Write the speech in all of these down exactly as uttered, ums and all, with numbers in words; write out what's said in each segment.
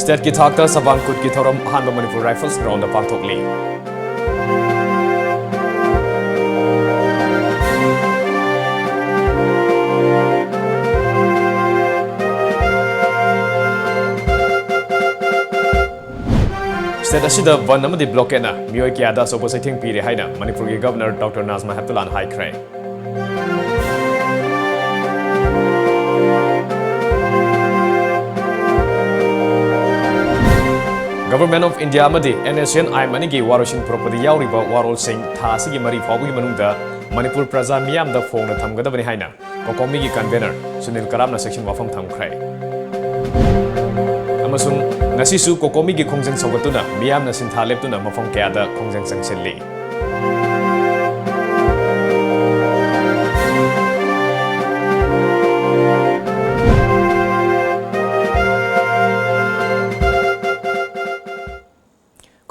Stateꯀꯤ ꯊꯥꯛꯇ ꯁꯕꯥꯡ ꯀꯨꯠꯀꯤ ꯊꯧꯔꯝ ꯑꯍꯥꯟꯕ ꯃꯅꯤꯄꯨꯔ ꯔꯥꯏꯐꯜꯁ ꯒ꯭ꯔꯥꯎꯟꯗ ꯄꯥꯡꯊꯣꯛꯂꯤ꯫ State ꯑꯁꯤꯗ ꯕꯟ ꯑꯃꯗꯤ ꯕ꯭ꯂꯣꯀꯦꯗꯅ ꯃꯤꯑꯣꯏ ꯀꯌꯥꯗ ꯑꯆꯧꯕ ꯆꯩꯊꯦꯡ ꯄꯤꯔꯦ ꯍꯥꯏꯅ ꯃꯅꯤꯄꯨꯔꯒꯤ ꯒꯕꯔꯅꯔ ꯗꯣꯛꯇꯔ ꯅꯥꯖꯃꯥ ꯍꯦꯞꯇꯨꯂꯥꯅ ꯍꯥꯏꯈ꯭ꯔꯦ꯫ Government of India ꯑꯃꯗꯤ NSCN IM ꯑꯅꯤꯒꯤ ꯋꯥꯔꯣꯏꯁꯤꯟ ꯄꯨꯔꯛꯄꯗ ꯌꯥꯎꯔꯤꯕ ꯋꯥꯔꯣꯜꯁꯤꯡ ꯊꯥ ꯑꯁꯤꯒꯤ ꯃꯔꯤ ꯐꯥꯎꯕꯒꯤ ꯃꯅꯨꯡꯗ ꯃꯅꯤꯄꯨꯔ ꯄ꯭ꯔꯖꯥ ꯃꯤꯌꯥꯝꯗ ꯐꯣꯡꯅ ꯊꯝꯒꯗꯕꯅꯤ ꯍꯥꯏꯅ ꯀꯣꯀꯣꯃꯤꯒꯤ convener ꯁꯨꯅꯤꯜ ꯀꯔꯥꯝꯅ ꯆꯦꯛꯁꯤꯟ ꯋꯥꯐꯝ ꯊꯝꯈ꯭ꯔꯦ꯫ ꯑꯃꯁꯨꯡ ꯉꯁꯤꯁꯨ ꯀꯣꯀꯣꯃꯤꯒꯤ ꯈꯣꯡꯖꯪ ꯁꯧꯒꯠꯇꯨꯅ ꯃꯤꯌꯥꯝꯅ ꯁꯤꯟꯊꯥ ꯂꯦꯞꯇꯨꯅ ꯃꯐꯝ ꯀꯌꯥꯗ ꯈꯣꯡꯖꯪ ꯆꯪꯁꯤꯜꯂꯤ꯫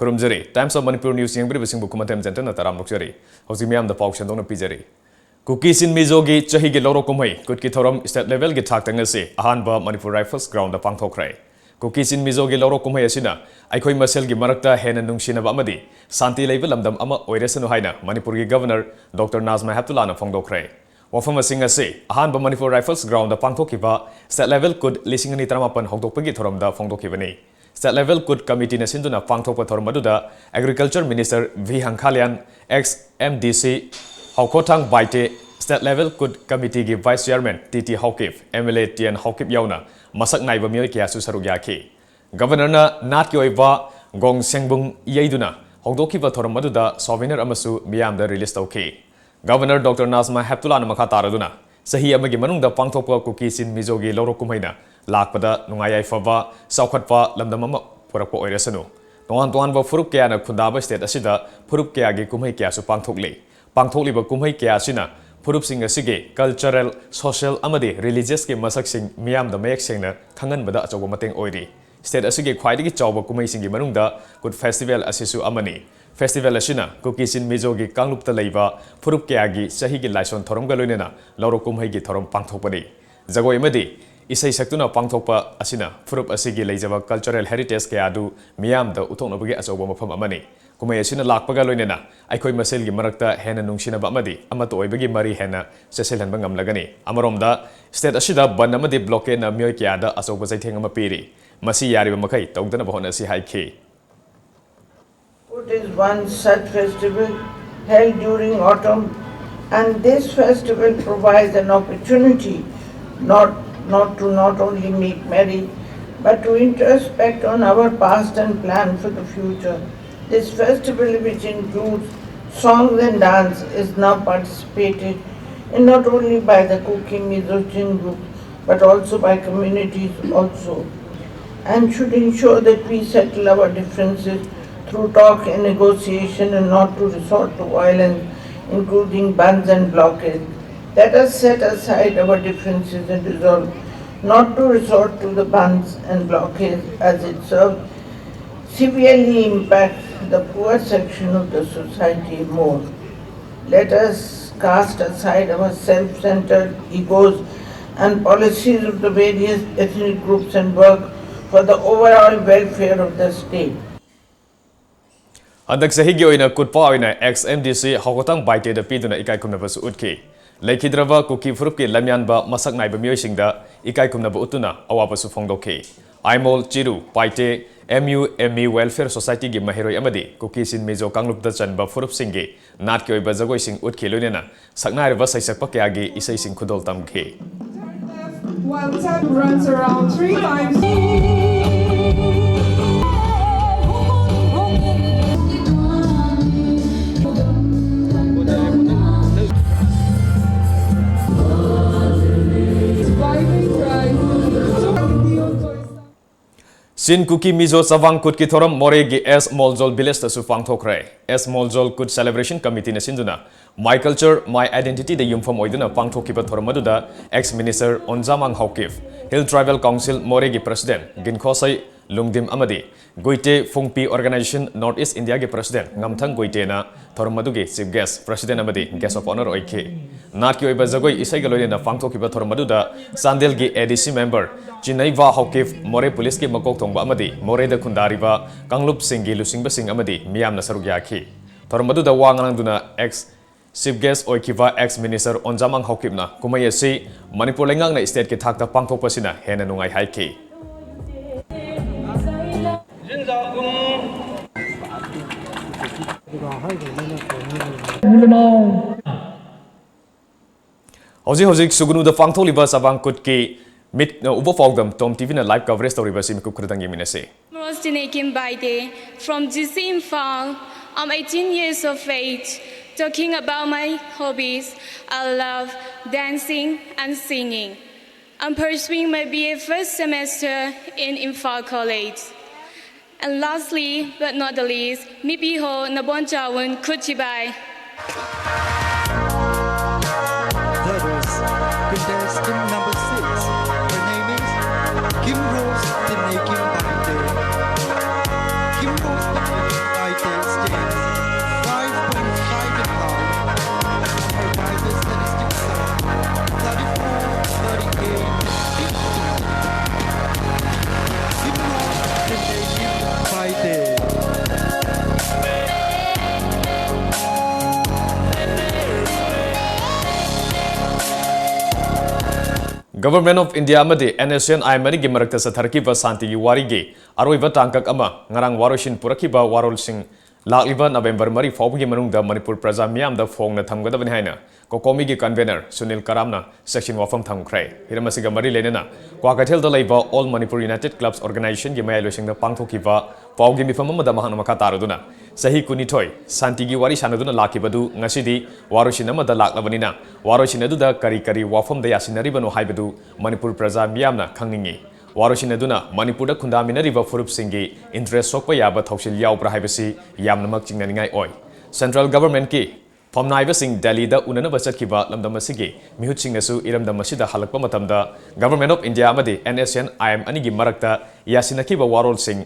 ꯈꯨꯔꯨꯝꯖꯔꯤ꯫ Times of Manipur News ꯌꯦꯡꯕꯤꯔꯤꯕꯁꯤꯡꯕꯨ ꯈꯨꯃꯟꯊꯦꯝ ꯖꯦꯟꯇꯟꯅ ꯇꯔꯥꯝ ꯑꯣꯛꯆꯔꯤ꯫ ꯍꯧꯖꯤꯛ ꯃꯤꯌꯥꯝꯗ ꯄꯥꯎ ꯁꯟꯗꯣꯛꯅ ꯄꯤꯖꯔꯤ꯫ ꯀꯨꯀꯤ ꯆꯤꯟ ꯃꯤꯖꯣꯒꯤ ꯆꯍꯤꯒꯤ ꯂꯧꯔꯣꯛ ꯀꯨꯝꯍꯩ ꯀꯨꯠꯀꯤ ꯊꯧꯔꯝ state levelꯒꯤ ꯊꯥꯛꯇ ꯉꯁꯤ ꯑꯍꯥꯟꯕ ꯃꯅꯤꯄꯨꯔ ꯔꯥꯏꯐꯜꯁ ꯒ꯭ꯔꯥꯎꯟꯗ ꯄꯥꯡꯊꯣꯛꯈ꯭ꯔꯦ꯫ ꯀꯨꯀꯤ ꯆꯤꯟ ꯃꯤꯖꯣꯒꯤ ꯂꯧꯔꯣꯛ ꯀꯨꯝꯍꯩ ꯑꯁꯤꯅ ꯑꯩꯈꯣꯏ ꯃꯁꯦꯜꯒꯤ ꯃꯔꯛꯇ ꯍꯦꯟꯅ ꯅꯨꯡꯁꯤꯅꯕ ꯑꯃꯗꯤ ꯁꯥꯟꯇꯤ ꯂꯩꯕ ꯂꯝꯗꯝ ꯑꯃ ꯑꯣꯏꯔꯁꯅꯨ ꯍꯥꯏꯅ ꯃꯅꯤꯄꯨꯔꯒꯤ ꯒꯕꯔꯅꯔ ꯗꯣꯛꯇꯔ ꯅꯥꯖꯃꯥ ꯍꯦꯞꯇꯨꯂꯥꯅ ꯐꯣꯡꯗꯣꯛꯈ꯭ꯔꯦ꯫ ꯋꯥꯐꯝ ꯑꯁꯤꯡ ꯑꯁꯤ ꯑꯍꯥꯟꯕ ꯃꯅꯤꯄꯨꯔ ꯔꯥꯏꯐꯜꯁ ꯒ꯭ꯔꯥꯎꯟꯗ ꯄꯥꯡꯊꯣꯛꯈꯤꯕ state level ꯀꯨꯠ ꯂꯤꯁꯤꯡ ꯑꯅꯤ ꯇꯔꯥꯃꯥꯄꯟ ꯍꯧꯗꯣꯛꯄꯒꯤ ꯊꯧꯔꯝꯗ ꯐꯣꯡꯗꯣꯛꯈꯤꯕꯅꯤ꯫ State level ꯀꯨꯠ ꯀꯃꯤꯇꯤꯅ ꯁꯤꯟꯗꯨꯅ ꯄꯥꯡꯊꯣꯛꯄ ꯊꯧꯔꯝ ꯑꯗꯨꯗ Agriculture Minister V Hangkhalian, ex MDC Haokhothang Baite, state level Kut ꯀꯃꯤꯇꯤꯒꯤ vice chairman T T Haokip, MLA T N Haokip ꯌꯥꯎꯅ ꯃꯁꯛ ꯅꯥꯏꯕ ꯃꯤꯑꯣꯏ ꯀꯌꯥꯁꯨ ꯁꯔꯨꯛ ꯌꯥꯈꯤ꯫ ꯒꯕꯔꯅꯔꯅ ꯅꯥꯠꯀꯤ ꯑꯣꯏꯕ ꯒꯣꯡ ꯁꯦꯡꯕꯨꯡ ꯌꯩꯗꯨꯅ ꯍꯧꯗꯣꯛꯈꯤꯕ ꯊꯧꯔꯝ ꯑꯗꯨꯗ souvenir ꯑꯃꯁꯨ ꯃꯤꯌꯥꯝꯗ release ꯇꯧꯈꯤ꯫ ꯒꯕꯔꯅꯔ ꯗꯣꯛꯇꯔ ꯅꯥꯖꯃꯥ ꯍꯦꯞꯇꯨꯂꯥꯅ ꯃꯈꯥ ꯇꯥꯔꯗꯨꯅ, ꯆꯍꯤ ꯑꯃꯒꯤ ꯃꯅꯨꯡꯗ ꯄꯥꯡꯊꯣꯛꯄ ꯀꯨꯀꯤ ꯆꯤꯟ ꯃꯤꯖꯣꯒꯤ ꯂꯧꯔꯣꯛ ꯀꯨꯝꯍꯩꯅ ꯂꯥꯛꯄꯗ ꯅꯨꯡꯉꯥꯏ ꯌꯥꯏꯐꯕ, ꯆꯥꯎꯈꯠꯄ ꯂꯝꯗꯝ ꯑꯃ ꯄꯨꯔꯛꯄ ꯑꯣꯏꯔꯁꯅꯨ꯫ ꯇꯣꯉꯥꯟ ꯇꯣꯉꯥꯟꯕ ꯐꯨꯔꯨꯞ ꯀꯌꯥꯅ ꯈꯨꯟꯗꯥꯕ state ꯑꯁꯤꯗ ꯐꯨꯔꯨꯞ ꯀꯌꯥꯒꯤ ꯀꯨꯝꯍꯩ ꯀꯌꯥꯁꯨ ꯄꯥꯡꯊꯣꯛꯂꯤ꯫ ꯄꯥꯡꯊꯣꯛꯂꯤꯕ ꯀꯨꯝꯍꯩ ꯀꯌꯥ ꯑꯁꯤꯅ ꯐꯨꯔꯨꯞꯁꯤꯡ ꯑꯁꯤꯒꯤ cultural, social ꯑꯃꯗꯤ religiousꯀꯤ ꯃꯁꯛꯁꯤꯡ ꯃꯤꯌꯥꯝꯗ ꯃꯌꯦꯛ ꯁꯦꯡꯅ ꯈꯪꯍꯟꯕꯗ ꯑꯆꯧꯕ ꯃꯇꯦꯡ ꯑꯣꯏꯔꯤ꯫ State ꯑꯁꯤꯒꯤ ꯈ꯭ꯋꯥꯏꯗꯒꯤ ꯆꯥꯎꯕ ꯀꯨꯝꯍꯩꯁꯤꯡꯒꯤ ꯃꯅꯨꯡꯗ ꯀꯨꯠ festival ꯑꯁꯤꯁꯨ ꯑꯃꯅꯤ꯫ Festival ꯑꯁꯤꯅ ꯀꯨꯀꯤ ꯆꯤꯟ ꯃꯤꯖꯣꯒꯤ ꯀꯥꯡꯂꯨꯞꯇ ꯂꯩꯕ ꯐꯨꯔꯨꯞ ꯀꯌꯥꯒꯤ ꯆꯍꯤꯒꯤ ꯂꯥꯏꯁꯣꯟ ꯊꯧꯔꯝꯒ ꯂꯣꯏꯅꯅ ꯂꯧꯔꯣꯛ ꯀꯨꯝꯍꯩꯒꯤ ꯊꯧꯔꯝ ꯄꯥꯡꯊꯣꯛꯄꯅꯤ꯫ ꯖꯒꯣꯏ ꯑꯃꯗꯤ ꯏꯁꯩ ꯁꯛꯇꯨꯅ ꯄꯥꯡꯊꯣꯛꯄ ꯑꯁꯤꯅ ꯐꯨꯔꯨꯞ ꯑꯁꯤꯒꯤ ꯂꯩꯖꯕ cultural heritage ꯀꯌꯥ ꯑꯗꯨ ꯃꯤꯌꯥꯝꯗ ꯎꯠꯊꯣꯛꯅꯕꯒꯤ ꯑꯆꯧꯕ ꯃꯐꯝ ꯑꯃꯅꯤ꯫ ꯀꯨꯝꯍꯩ ꯑꯁꯤꯅ ꯂꯥꯛꯄꯒ ꯂꯣꯏꯅꯅ ꯑꯩꯈꯣꯏ ꯃꯁꯦꯜꯒꯤ ꯃꯔꯛꯇ ꯍꯦꯟꯅ ꯅꯨꯡꯁꯤꯅꯕ ꯑꯃꯗꯤ ꯑꯃꯠꯇ ꯑꯣꯏꯕꯒꯤ ꯃꯔꯤ ꯍꯦꯟꯅ ꯆꯦꯠꯁꯤꯜꯍꯟꯕ ꯉꯝꯂꯒꯅꯤ꯫ ꯑꯃꯔꯣꯝꯗ, state ꯑꯁꯤꯗ ꯕꯟ ꯑꯃꯗꯤ blockade ꯅ ꯃꯤꯑꯣꯏ ꯀꯌꯥꯗ ꯑꯆꯧꯕ ꯆꯩꯊꯦꯡ ꯑꯃ ꯄꯤꯔꯤ꯫ ꯃꯁꯤ ꯌꯥꯔꯤꯕ ꯃꯈꯩ ꯇꯧꯗꯅꯕ ꯍꯣꯠꯅꯁꯤ ꯍꯥꯏꯈꯤ꯫ Kut is one such festival held during autumn, and this festival provides an opportunity not, not to not only make merry, but to introspect on our past and plan for the future. This festival, which includes songs and dance, is now participated in not only by the Kuki Mizo Chin group, but also by communities also, and should ensure that we settle our differences through talk and negotiation and not to resort to violence, including bans and blockades. Let us set aside our differences and resolve not to resort to the bans and blockades, as it serves severely impacts the poor section of the society more. Let us cast aside our self-centered egos and policies of the various ethnic groups and work for the overall welfare of the state. ꯍꯟꯗꯛ ꯆꯍꯤꯒꯤ ꯑꯣꯏꯅ ꯀꯨꯠꯄ ꯑꯣꯏꯅ ex MDC ꯍꯥꯎꯀꯇꯥꯡ ꯕꯥꯏꯇꯦꯗ ꯄꯤꯗꯨꯅ ꯏꯀꯥꯏ ꯈꯨꯝꯅꯕꯁꯨ ꯎꯠꯈꯤ꯫ ꯂꯩꯈꯤꯗ꯭ꯔꯕ ꯀꯨꯀꯤ ꯐꯨꯔꯨꯞꯀꯤ ꯂꯝꯌꯥꯟꯕ ꯃꯁꯛ ꯅꯥꯏꯕ ꯃꯤꯑꯣꯏꯁꯤꯡꯗ ꯏꯀꯥꯏ ꯈꯨꯝꯅꯕ ꯎꯠꯇꯨꯅ ꯑꯋꯥꯕꯁꯨ ꯐꯣꯡꯗꯣꯛꯈꯤ꯫ ꯑꯥꯏꯃꯣꯜ ꯆꯤꯔꯨ ꯄꯥꯏꯇꯦ, MU ME Welfare Society ꯒꯤ ꯃꯍꯩꯔꯣꯏ ꯑꯃꯗꯤ ꯀꯨꯀꯤ ꯆꯤꯟ ꯃꯤꯖꯣ ꯀꯥꯡꯂꯨꯞꯇ ꯆꯟꯕ ꯐꯨꯔꯨꯞꯁꯤꯡꯒꯤ ꯅꯥꯠꯀꯤ ꯑꯣꯏꯕ ꯖꯒꯣꯏꯁꯤꯡ ꯎꯠꯈꯤ, ꯂꯣꯏꯅꯅ ꯁꯛꯅꯥꯏꯔꯕ ꯁꯩꯁꯛꯄ ꯀꯌꯥꯒꯤ ꯏꯁꯩꯁꯤꯡ ꯈꯨꯗꯣꯜ ꯇꯝꯈꯤ꯫ While tap runs around three times. ꯆꯤꯟ ꯀꯨꯀꯤ ꯃꯤꯖꯣ ꯆꯥꯕꯥꯡ ꯀꯨꯠꯀꯤ ꯊꯧꯔꯝ ꯃꯣꯔꯦꯒꯤ ꯑꯦꯁ ꯃꯣꯜꯖꯣꯜ ꯚꯤꯂꯦꯖꯇꯁꯨ ꯄꯥꯡꯊꯣꯛꯈ꯭ꯔꯦ꯫ ꯑꯦꯁ ꯃꯣꯜꯖꯣꯜ ꯀꯨꯠ ꯁꯦꯂꯦꯕ꯭ꯔꯦꯁꯟ ꯀꯃꯤꯇꯤꯅ ꯁꯤꯟꯗꯨꯅ My Culture, My Identity ꯗ ꯌꯨꯝꯐꯝ ꯑꯣꯏꯗꯨꯅ ꯄꯥꯡꯊꯣꯛꯈꯤꯕ ꯊꯧꯔꯝ ꯑꯗꯨꯗ ex minister ꯑꯣꯟꯖꯥꯃꯥꯡ Haokip, Hill Tribal Council ꯃꯣꯔꯦꯒꯤ president ꯒꯤꯟꯈꯣꯁꯩ ꯂꯨꯡꯗꯤꯝ ꯑꯃꯗꯤ ꯒꯨꯏꯇꯦ ꯐꯨꯡꯄꯤ Organization North East Indiaꯒꯤ President ꯉꯝꯊꯪ ꯒꯨꯏꯇꯦꯅ ꯊꯧꯔꯝ ꯑꯗꯨꯒꯤ Chief Guest, President ꯑꯃꯗꯤ Guest of Honour ꯑꯣꯏꯈꯤ꯫ ꯅꯥꯠꯀꯤ ꯑꯣꯏꯕ ꯖꯒꯣꯏ ꯏꯁꯩꯒ ꯂꯣꯏꯅꯅ ꯄꯥꯡꯊꯣꯛꯈꯤꯕ ꯊꯧꯔꯝ ꯑꯗꯨꯗ ꯆꯥꯟꯗꯦꯜꯒꯤ ADC member ꯆꯤꯅꯩꯕ ꯍꯧꯀꯤꯞ, ꯃꯣꯔꯦ ꯄꯨꯂꯤꯁꯀꯤ ꯃꯀꯣꯛ ꯊꯣꯡꯕ ꯑꯃꯗꯤ ꯃꯣꯔꯦꯗ ꯈꯨꯟꯗꯥꯔꯤꯕ ꯀꯥꯡꯂꯨꯞꯁꯤꯡꯒꯤ ꯂꯨꯆꯤꯡꯕꯁꯤꯡ ꯑꯃꯗꯤ ꯃꯤꯌꯥꯝꯅ ꯁꯔꯨꯛ ꯌꯥꯈꯤ꯫ ꯊꯧꯔꯝ ꯑꯗꯨꯗ ꯋꯥ ꯉꯥꯡꯗꯨꯅ ex Chief Guest ꯑꯣꯏꯈꯤꯕ ex Minister ꯑꯣꯟꯖꯥꯃꯥꯡ ꯍꯧꯀꯤꯞꯅ ꯀꯨꯝꯍꯩ ꯑꯁꯤ ꯃꯅꯤꯄꯨꯔ ꯂꯩꯉꯥꯛꯅ stateꯀꯤ ꯊꯥꯛꯇ ꯄꯥꯡꯊꯣꯛꯄꯁꯤꯅ ꯍꯦꯟꯅ ꯅꯨꯡꯉꯥꯏ ꯍꯥꯏꯈꯤ꯫ ꯍꯧꯖꯤꯛ ꯍꯧꯖꯤꯛ ꯁꯨꯒꯅꯨꯗ ꯄꯥꯡꯊꯣꯛꯂꯤꯕ ꯆꯕꯥꯡ ꯀꯨꯠꯀꯤ ꯃꯤꯠꯅ ꯎꯕ ꯄꯥꯎꯗꯝ Tom TVꯅ live coverage ꯇꯧꯔꯤꯕ ꯑꯁꯤ ꯃꯤꯀꯨꯞ ꯈꯔꯗꯪ ꯌꯦꯡꯃꯤꯟꯅꯁꯤ꯫ Rose Tinekim Baite from G C Imphal. I'm eighteen years of age. Talking about my hobbies, I love dancing and singing. I'm pursuing my B A first semester in Imphal College. And lastly, but not the least, Mipi Ho Nabon Chawun Kuchibai. That was contestant number six. Her name is Kim Rose Tinekim Baite. Kim Rose Tinekim Baite stands five point five in height. Her vital statistics are thirty-four, thirty-eight, fifty. Kim Rose Tinekim Baite. Government of India ꯑꯃꯗꯤ NSCN-IM ꯑꯅꯤꯒꯤ ꯃꯔꯛꯇ ꯆꯠꯊꯔꯛꯈꯤꯕ ꯁꯥꯟꯇꯤꯒꯤ ꯋꯥꯔꯤꯒꯤ ꯑꯔꯣꯏꯕ ꯇꯥꯡꯀꯛ ꯑꯃ ꯉꯔꯥꯡ ꯋꯥꯔꯣꯏꯁꯤꯟ ꯄꯨꯔꯛꯈꯤꯕ ꯋꯥꯔꯣꯜꯁꯤꯡ ꯂꯥꯛꯂꯤꯕ November ꯃꯔꯤ ꯐꯥꯎꯕꯒꯤ ꯃꯅꯨꯡꯗ ꯃꯅꯤꯄꯨꯔ ꯄ꯭ꯔꯖꯥ ꯃꯤꯌꯥꯝꯗ ꯐꯣꯡꯅ ꯊꯝꯒꯗꯕꯅꯤ ꯍꯥꯏꯅ COCOMI-ꯒꯤ convener ꯁꯨꯅꯤꯜ ꯀꯔꯥꯝꯅ ꯆꯦꯛꯁꯤꯟ ꯋꯥꯐꯝ ꯊꯝꯈ꯭ꯔꯦ꯫ ꯍꯤꯔꯝ ꯑꯁꯤꯒ ꯃꯔꯤ ꯂꯩꯅꯅ ꯀ꯭ꯋꯥꯀꯩꯊꯦꯜꯗ ꯂꯩꯕ All Manipur United Clubs Organization-ꯒꯤ ꯃꯌꯥꯏ ꯂꯣꯏꯁꯪꯗ ꯄꯥꯡꯊꯣꯛꯈꯤꯕ ꯄꯥꯎꯒꯤ ꯃꯤꯐꯝ ꯑꯃꯗ ꯃꯍꯥꯛꯅ ꯃꯈꯥ ꯇꯥꯔꯗꯨꯅ, ꯆꯍꯤ ꯀꯨꯟꯅꯤꯊꯣꯏ ꯁꯥꯟꯇꯤꯒꯤ ꯋꯥꯔꯤ ꯁꯥꯟꯅꯗꯨꯅ ꯂꯥꯛꯈꯤꯕꯗꯨ ꯉꯁꯤꯗꯤ ꯋꯥꯔꯣꯏꯁꯤꯟ ꯑꯃꯗ ꯂꯥꯛꯂꯕꯅꯤꯅ, ꯋꯥꯔꯣꯏꯁꯤꯟ ꯑꯗꯨꯗ ꯀꯔꯤ ꯀꯔꯤ ꯋꯥꯐꯝꯗ ꯌꯥꯁꯤꯟꯅꯔꯤꯕꯅꯣ ꯍꯥꯏꯕꯗꯨ ꯃꯅꯤꯄꯨꯔ ꯄ꯭ꯔꯖꯥ ꯃꯤꯌꯥꯝꯅ ꯈꯪꯅꯤꯡꯏ꯫ ꯋꯥꯔꯣꯏꯁꯤꯟ ꯑꯗꯨꯅ ꯃꯅꯤꯄꯨꯔꯗ ꯈꯨꯟꯗꯥꯃꯤꯟꯅꯔꯤꯕ ꯐꯨꯔꯨꯞꯁꯤꯡꯒꯤ interest ꯁꯣꯛꯄ ꯌꯥꯕ ꯊꯧꯁꯤꯜ ꯌꯥꯎꯕ꯭ꯔꯥ ꯍꯥꯏꯕꯁꯤ ꯌꯥꯝꯅꯃꯛ ꯆꯤꯡꯅꯅꯤꯡꯉꯥꯏ ꯑꯣꯏ꯫ Central Government-ꯀꯤ ꯐꯝꯅꯥꯏꯕꯁꯤꯡ ꯗꯦꯜꯂꯤꯗ ꯎꯅꯅꯕ ꯆꯠꯈꯤꯕ ꯂꯝꯗꯝ ꯑꯁꯤꯒꯤ ꯃꯤꯍꯨꯠꯁꯤꯡꯅꯁꯨ ꯏꯔꯝꯗꯝ ꯑꯁꯤꯗ ꯍꯜꯂꯛꯄ ꯃꯇꯝꯗ Government of India ꯑꯃꯗꯤ NSCN-IM ꯑꯅꯤꯒꯤ ꯃꯔꯛꯇ ꯌꯥꯁꯤꯟꯅꯈꯤꯕ ꯋꯥꯔꯣꯜꯁꯤꯡ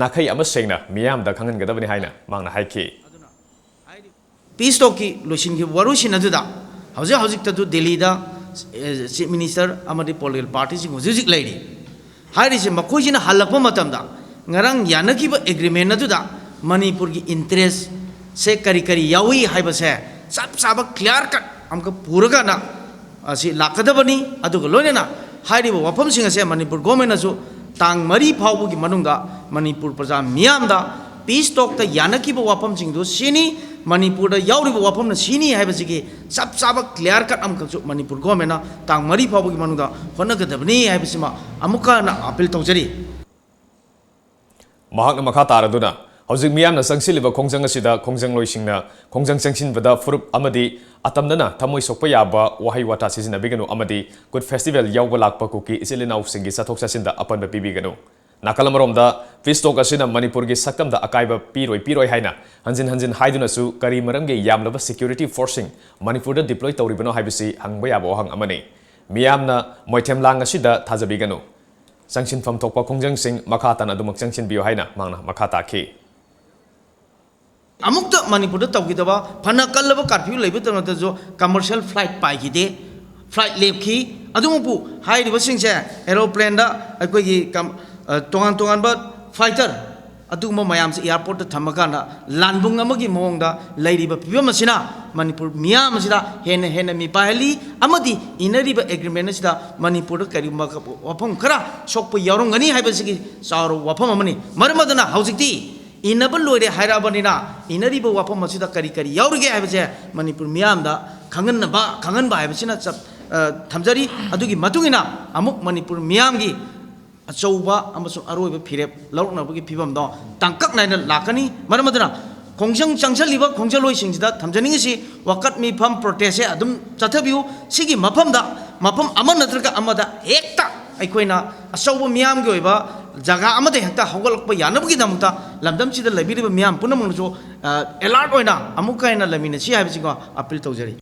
ꯅꯥꯈꯩ ꯑꯃ ꯁꯦꯡꯅ ꯃꯤꯌꯥꯝꯗ ꯈꯪꯍꯟꯒꯗꯕꯅꯤ ꯍꯥꯏꯅ ꯃꯍꯥꯛꯅ ꯍꯥꯏꯈꯤ꯫ ꯄꯤꯁ ꯇꯣꯛꯀꯤ ꯂꯣꯏꯁꯤꯟꯈꯤꯕ ꯋꯥꯔꯣꯏꯁꯤꯟ ꯑꯗꯨꯗ ꯍꯧꯖꯤꯛ ꯍꯧꯖꯤꯛꯇꯁꯨ ꯗꯦꯜꯂꯤꯗ ꯆꯤꯐ ꯃꯤꯅꯤꯁꯇꯔ ꯑꯃꯗꯤ ꯄꯣꯂꯤꯇꯤꯀꯦꯜ ꯄꯥꯔꯇꯤꯁꯤꯡ ꯍꯧꯖꯤꯛ ꯍꯧꯖꯤꯛ ꯂꯩꯔꯤ꯫ ꯍꯥꯏꯔꯤꯁꯦ ꯃꯈꯣꯏꯁꯤꯅ ꯍꯜꯂꯛꯄ ꯃꯇꯝꯗ ꯉꯔꯥꯡ ꯌꯥꯅꯈꯤꯕ ꯑꯦꯒ꯭ꯔꯤꯃꯦꯟ ꯑꯗꯨꯗ ꯃꯅꯤꯄꯨꯔꯒꯤ ꯏꯟꯇꯔꯦꯁꯁꯦ ꯀꯔꯤ ꯀꯔꯤ ꯌꯥꯎꯏ ꯍꯥꯏꯕꯁꯦ ꯆꯞ ꯆꯥꯕ ꯀ꯭ꯂꯤꯌꯥꯔ ꯀꯠ ꯑꯃꯈꯛ ꯄꯨꯔꯀꯥꯟꯗ ꯑꯁꯤ ꯂꯥꯛꯀꯗꯕꯅꯤ꯫ ꯑꯗꯨꯒ ꯂꯣꯏꯅꯅ ꯍꯥꯏꯔꯤꯕ ꯋꯥꯐꯝꯁꯤꯡ ꯑꯁꯦ ꯃꯅꯤꯄꯨꯔ ꯒꯣꯔꯃꯦꯟꯅꯁꯨ ꯇꯥꯡ ꯃꯔꯤ ꯐꯥꯎꯕꯒꯤ ꯃꯅꯨꯡꯗ ꯃꯅꯤꯄꯨꯔ ꯄ꯭ꯔꯖꯥ ꯃꯤꯌꯥꯝꯗ ꯄꯤꯁ ꯇꯣꯛꯇ ꯌꯥꯅꯈꯤꯕ ꯋꯥꯐꯝꯁꯤꯡꯗꯨ ꯁꯤꯅꯤ, ꯃꯅꯤꯄꯨꯔꯗ ꯌꯥꯎꯔꯤꯕ ꯋꯥꯐꯝꯅ ꯁꯤꯅꯤ ꯍꯥꯏꯕꯁꯤꯒꯤ ꯆꯞ ꯆꯥꯕ ꯀ꯭ꯂꯤꯌꯥꯔ ꯀꯠ ꯑꯃꯈꯛꯁꯨ ꯃꯅꯤꯄꯨꯔ ꯒꯣꯔꯃꯦꯟꯅ ꯇꯥꯡ ꯃꯔꯤ ꯐꯥꯎꯕꯒꯤ ꯃꯅꯨꯡꯗ ꯍꯣꯠꯅꯒꯗꯕꯅꯤ ꯍꯥꯏꯕꯁꯤꯃ ꯑꯃꯨꯛꯀ ꯍꯟꯅ ꯑꯄꯤꯜ ꯇꯧꯖꯔꯤ꯫ ꯃꯍꯥꯛꯅ ꯃꯈꯥ ꯇꯥꯔꯗꯨꯅ, ꯍꯧꯖꯤꯛ ꯃꯤꯌꯥꯝꯅ ꯆꯪꯁꯤꯜꯂꯤꯕ ꯈꯣꯡꯖꯪ ꯑꯁꯤꯗ ꯈꯣꯡꯖꯪꯂꯣꯏꯁꯤꯡꯅ ꯈꯣꯡꯖꯪ ꯆꯪꯁꯤꯟꯕꯗ ꯐꯨꯔꯨꯞ ꯑꯃꯗꯤ ꯑꯇꯝꯅꯅ ꯊꯃꯣꯏ ꯁꯣꯛꯄ ꯌꯥꯕ ꯋꯥꯍꯩ ꯋꯥꯇꯥ ꯁꯤꯖꯤꯟꯅꯕꯤꯒꯅꯨ ꯑꯃꯗꯤ ꯀꯨꯠ ꯐꯦꯁꯇꯤꯚꯦꯜ ꯌꯥꯎꯕ ꯂꯥꯛꯄ ꯀꯨꯀꯤ ꯏꯆꯤꯜ ꯏꯅꯥꯎꯁꯤꯡꯒꯤ ꯆꯠꯊꯣꯛ ꯆꯠꯁꯤꯟꯗ ꯑꯄꯟꯕ ꯄꯤꯕꯤꯒꯅꯨ꯫ ꯅꯥꯀꯜ ꯑꯃꯔꯣꯝꯗ, ꯄꯤꯁ ꯇꯣꯛ ꯑꯁꯤꯅ ꯃꯅꯤꯄꯨꯔꯒꯤ ꯁꯛꯇꯝꯗ ꯑꯀꯥꯏꯕ ꯄꯤꯔꯣꯏ ꯄꯤꯔꯣꯏ ꯍꯥꯏꯅ ꯍꯟꯖꯤꯟ ꯍꯟꯖꯤꯟ ꯍꯥꯏꯗꯨꯅꯁꯨ ꯀꯔꯤ ꯃꯔꯝꯒꯤ ꯌꯥꯝꯂꯕ ꯁꯦꯀ꯭ꯌꯨꯔꯤꯇꯤ ꯐꯣꯔꯁꯁꯤꯡ ꯃꯅꯤꯄꯨꯔꯗ ꯗꯤꯄ꯭ꯂꯣꯏ ꯇꯧꯔꯤꯕꯅꯣ ꯍꯥꯏꯕꯁꯤ ꯍꯪꯕ ꯌꯥꯕ ꯋꯥꯍꯪ ꯑꯃꯅꯤ꯫ ꯃꯤꯌꯥꯝꯅ ꯃꯣꯏꯊꯦꯝ ꯂꯥꯡ ꯑꯁꯤꯗ ꯊꯥꯖꯕꯤꯒꯅꯨ꯫ ꯆꯪꯁꯤꯟꯐꯝ ꯊꯣꯛꯄ ꯈꯣꯡꯖꯪꯁꯤꯡ ꯃꯈꯥ ꯇꯥꯅ ꯑꯗꯨꯃꯛ ꯆꯪꯁꯤꯟꯕꯤꯌꯨ ꯍꯥꯏꯅ ꯃꯍꯥꯛꯅ ꯃꯈꯥ ꯇꯥꯈꯤ꯫ ꯑꯃꯨꯛꯇ ꯃꯅꯤꯄꯨꯔꯗ ꯇꯧꯈꯤꯗꯕ ꯐꯅ ꯀꯜꯂꯕ ꯀꯥꯔꯐ꯭ꯌꯨ ꯂꯩꯕ ꯃꯇꯝꯗꯁꯨ ꯀꯃꯔꯁꯤꯌꯦꯜ ꯐ꯭ꯂꯥꯏꯠ ꯄꯥꯏꯈꯤꯗꯦ, ꯐ꯭ꯂꯥꯏꯠ ꯂꯦꯞꯈꯤ꯫ ꯑꯗꯨꯃꯛꯄꯨ ꯍꯥꯏꯔꯤꯕꯁꯤꯡꯁꯦ ꯑꯦꯔꯣꯄ꯭ꯂꯦꯟꯗ ꯑꯩꯈꯣꯏꯒꯤ ꯀꯝ-, ꯑ, ꯇꯣꯉꯥꯟ ꯇꯣꯉꯥꯟꯕ ꯐꯥꯏꯇꯔ ꯑꯗꯨꯒꯨꯝꯕ ꯃꯌꯥꯝꯁꯦ ꯑꯦꯌꯥꯔꯄꯣꯔꯠꯇ ꯊꯝꯃꯀꯥꯟꯗ ꯂꯥꯟꯕꯨꯡ ꯑꯃꯒꯤ ꯃꯑꯣꯡꯗ ꯂꯩꯔꯤꯕ ꯐꯤꯕꯝ ꯑꯁꯤꯅ ꯃꯅꯤꯄꯨꯔ ꯃꯤꯌꯥꯝ ꯑꯁꯤꯗ ꯍꯦꯟꯅ ꯍꯦꯟꯅ ꯃꯤꯄꯥꯏꯍꯜꯂꯤ ꯑꯃꯗꯤ ꯏꯟꯅꯔꯤꯕ ꯑꯦꯒ꯭ꯔꯤꯃꯦꯟ ꯑꯁꯤꯗ ꯃꯅꯤꯄꯨꯔꯗ ꯀꯔꯤꯒꯨꯝꯕ ꯋꯥꯐꯝ ꯈꯔ ꯁꯣꯛꯄ ꯌꯥꯎꯔꯝꯒꯅꯤ ꯍꯥꯏꯕꯁꯤꯒꯤ ꯆꯥꯎꯔꯕ ꯋꯥꯐꯝ ꯑꯃꯅꯤ꯫ ꯃꯔꯝ ꯑꯗꯨꯅ ꯍꯧꯖꯤꯛꯇꯤ ꯏꯟꯅꯕ ꯂꯣꯏꯔꯦ ꯍꯥꯏꯔꯛꯑꯕꯅꯤꯅ ꯏꯟꯅꯔꯤꯕ ꯋꯥꯐꯝ ꯑꯁꯤꯗ ꯀꯔꯤ ꯀꯔꯤ ꯌꯥꯎꯔꯤꯒꯦ ꯍꯥꯏꯕꯁꯦ ꯃꯅꯤꯄꯨꯔ ꯃꯤꯌꯥꯝꯗ ꯈꯪꯍꯟꯅꯕ, ꯈꯪꯍꯟꯕ ꯍꯥꯏꯕꯁꯤꯅ ꯆꯞ-, ꯑ, ꯊꯝꯖꯔꯤ꯫ ꯑꯗꯨꯒꯤ ꯃꯇꯨꯡ ꯏꯟꯅ ꯑꯃꯨꯛ ꯃꯅꯤꯄꯨꯔ ꯃꯤꯌꯥꯝꯒꯤ ꯑꯆꯧꯕ ꯑꯃꯁꯨꯡ ꯑꯔꯣꯏꯕ ꯐꯤꯔꯦꯞ ꯂꯧꯔꯛꯅꯕꯒꯤ ꯐꯤꯕꯝꯗꯣ ꯇꯥꯡꯀꯛ ꯅꯥꯏꯅ ꯂꯥꯛꯀꯅꯤ꯫ ꯃꯔꯝ ꯑꯗꯨꯅ ꯈꯣꯡꯖꯪ ꯆꯪꯁꯤꯜꯂꯤꯕ ꯈꯣꯡꯖꯪꯂꯣꯏꯁꯤꯡꯁꯤꯗ ꯊꯝꯖꯅꯤꯡꯉꯤꯁꯤ, ꯋꯥꯀꯠ ꯃꯤꯐꯝ ꯄ꯭ꯔꯣꯇꯦꯁꯁꯦ ꯑꯗꯨꯝ ꯆꯠꯊꯕꯤꯌꯨ꯫ ꯁꯤꯒꯤ ꯃꯐꯝꯗ ꯃꯐꯝ ꯑꯃ ꯅꯠꯇ꯭ꯔꯒ ꯑꯃꯗ ꯍꯦꯛꯇ ꯑꯩꯈꯣꯏꯅ ꯑꯆꯧꯕ ꯃꯤꯌꯥꯝꯒꯤ ꯑꯣꯏꯕ ꯖꯒꯥ ꯑꯃꯗ ꯍꯦꯛꯇ ꯍꯧꯒꯠꯂꯛꯄ ꯌꯥꯅꯕꯒꯤꯗꯃꯛꯇ ꯂꯝꯗꯝꯁꯤꯗ ꯂꯩꯕꯤꯔꯤꯕ ꯃꯤꯌꯥꯝ ꯄꯨꯝꯅꯃꯛꯅꯁꯨ ꯑꯦꯂꯔꯠ ꯑꯣꯏꯅ ꯑꯃꯨꯛꯀ ꯍꯦꯟꯅ ꯂꯩꯃꯤꯟꯅꯁꯤ ꯍꯥꯏꯕꯁꯤꯀꯣ ꯑꯄꯤꯜ ꯇꯧꯖꯔꯤ꯫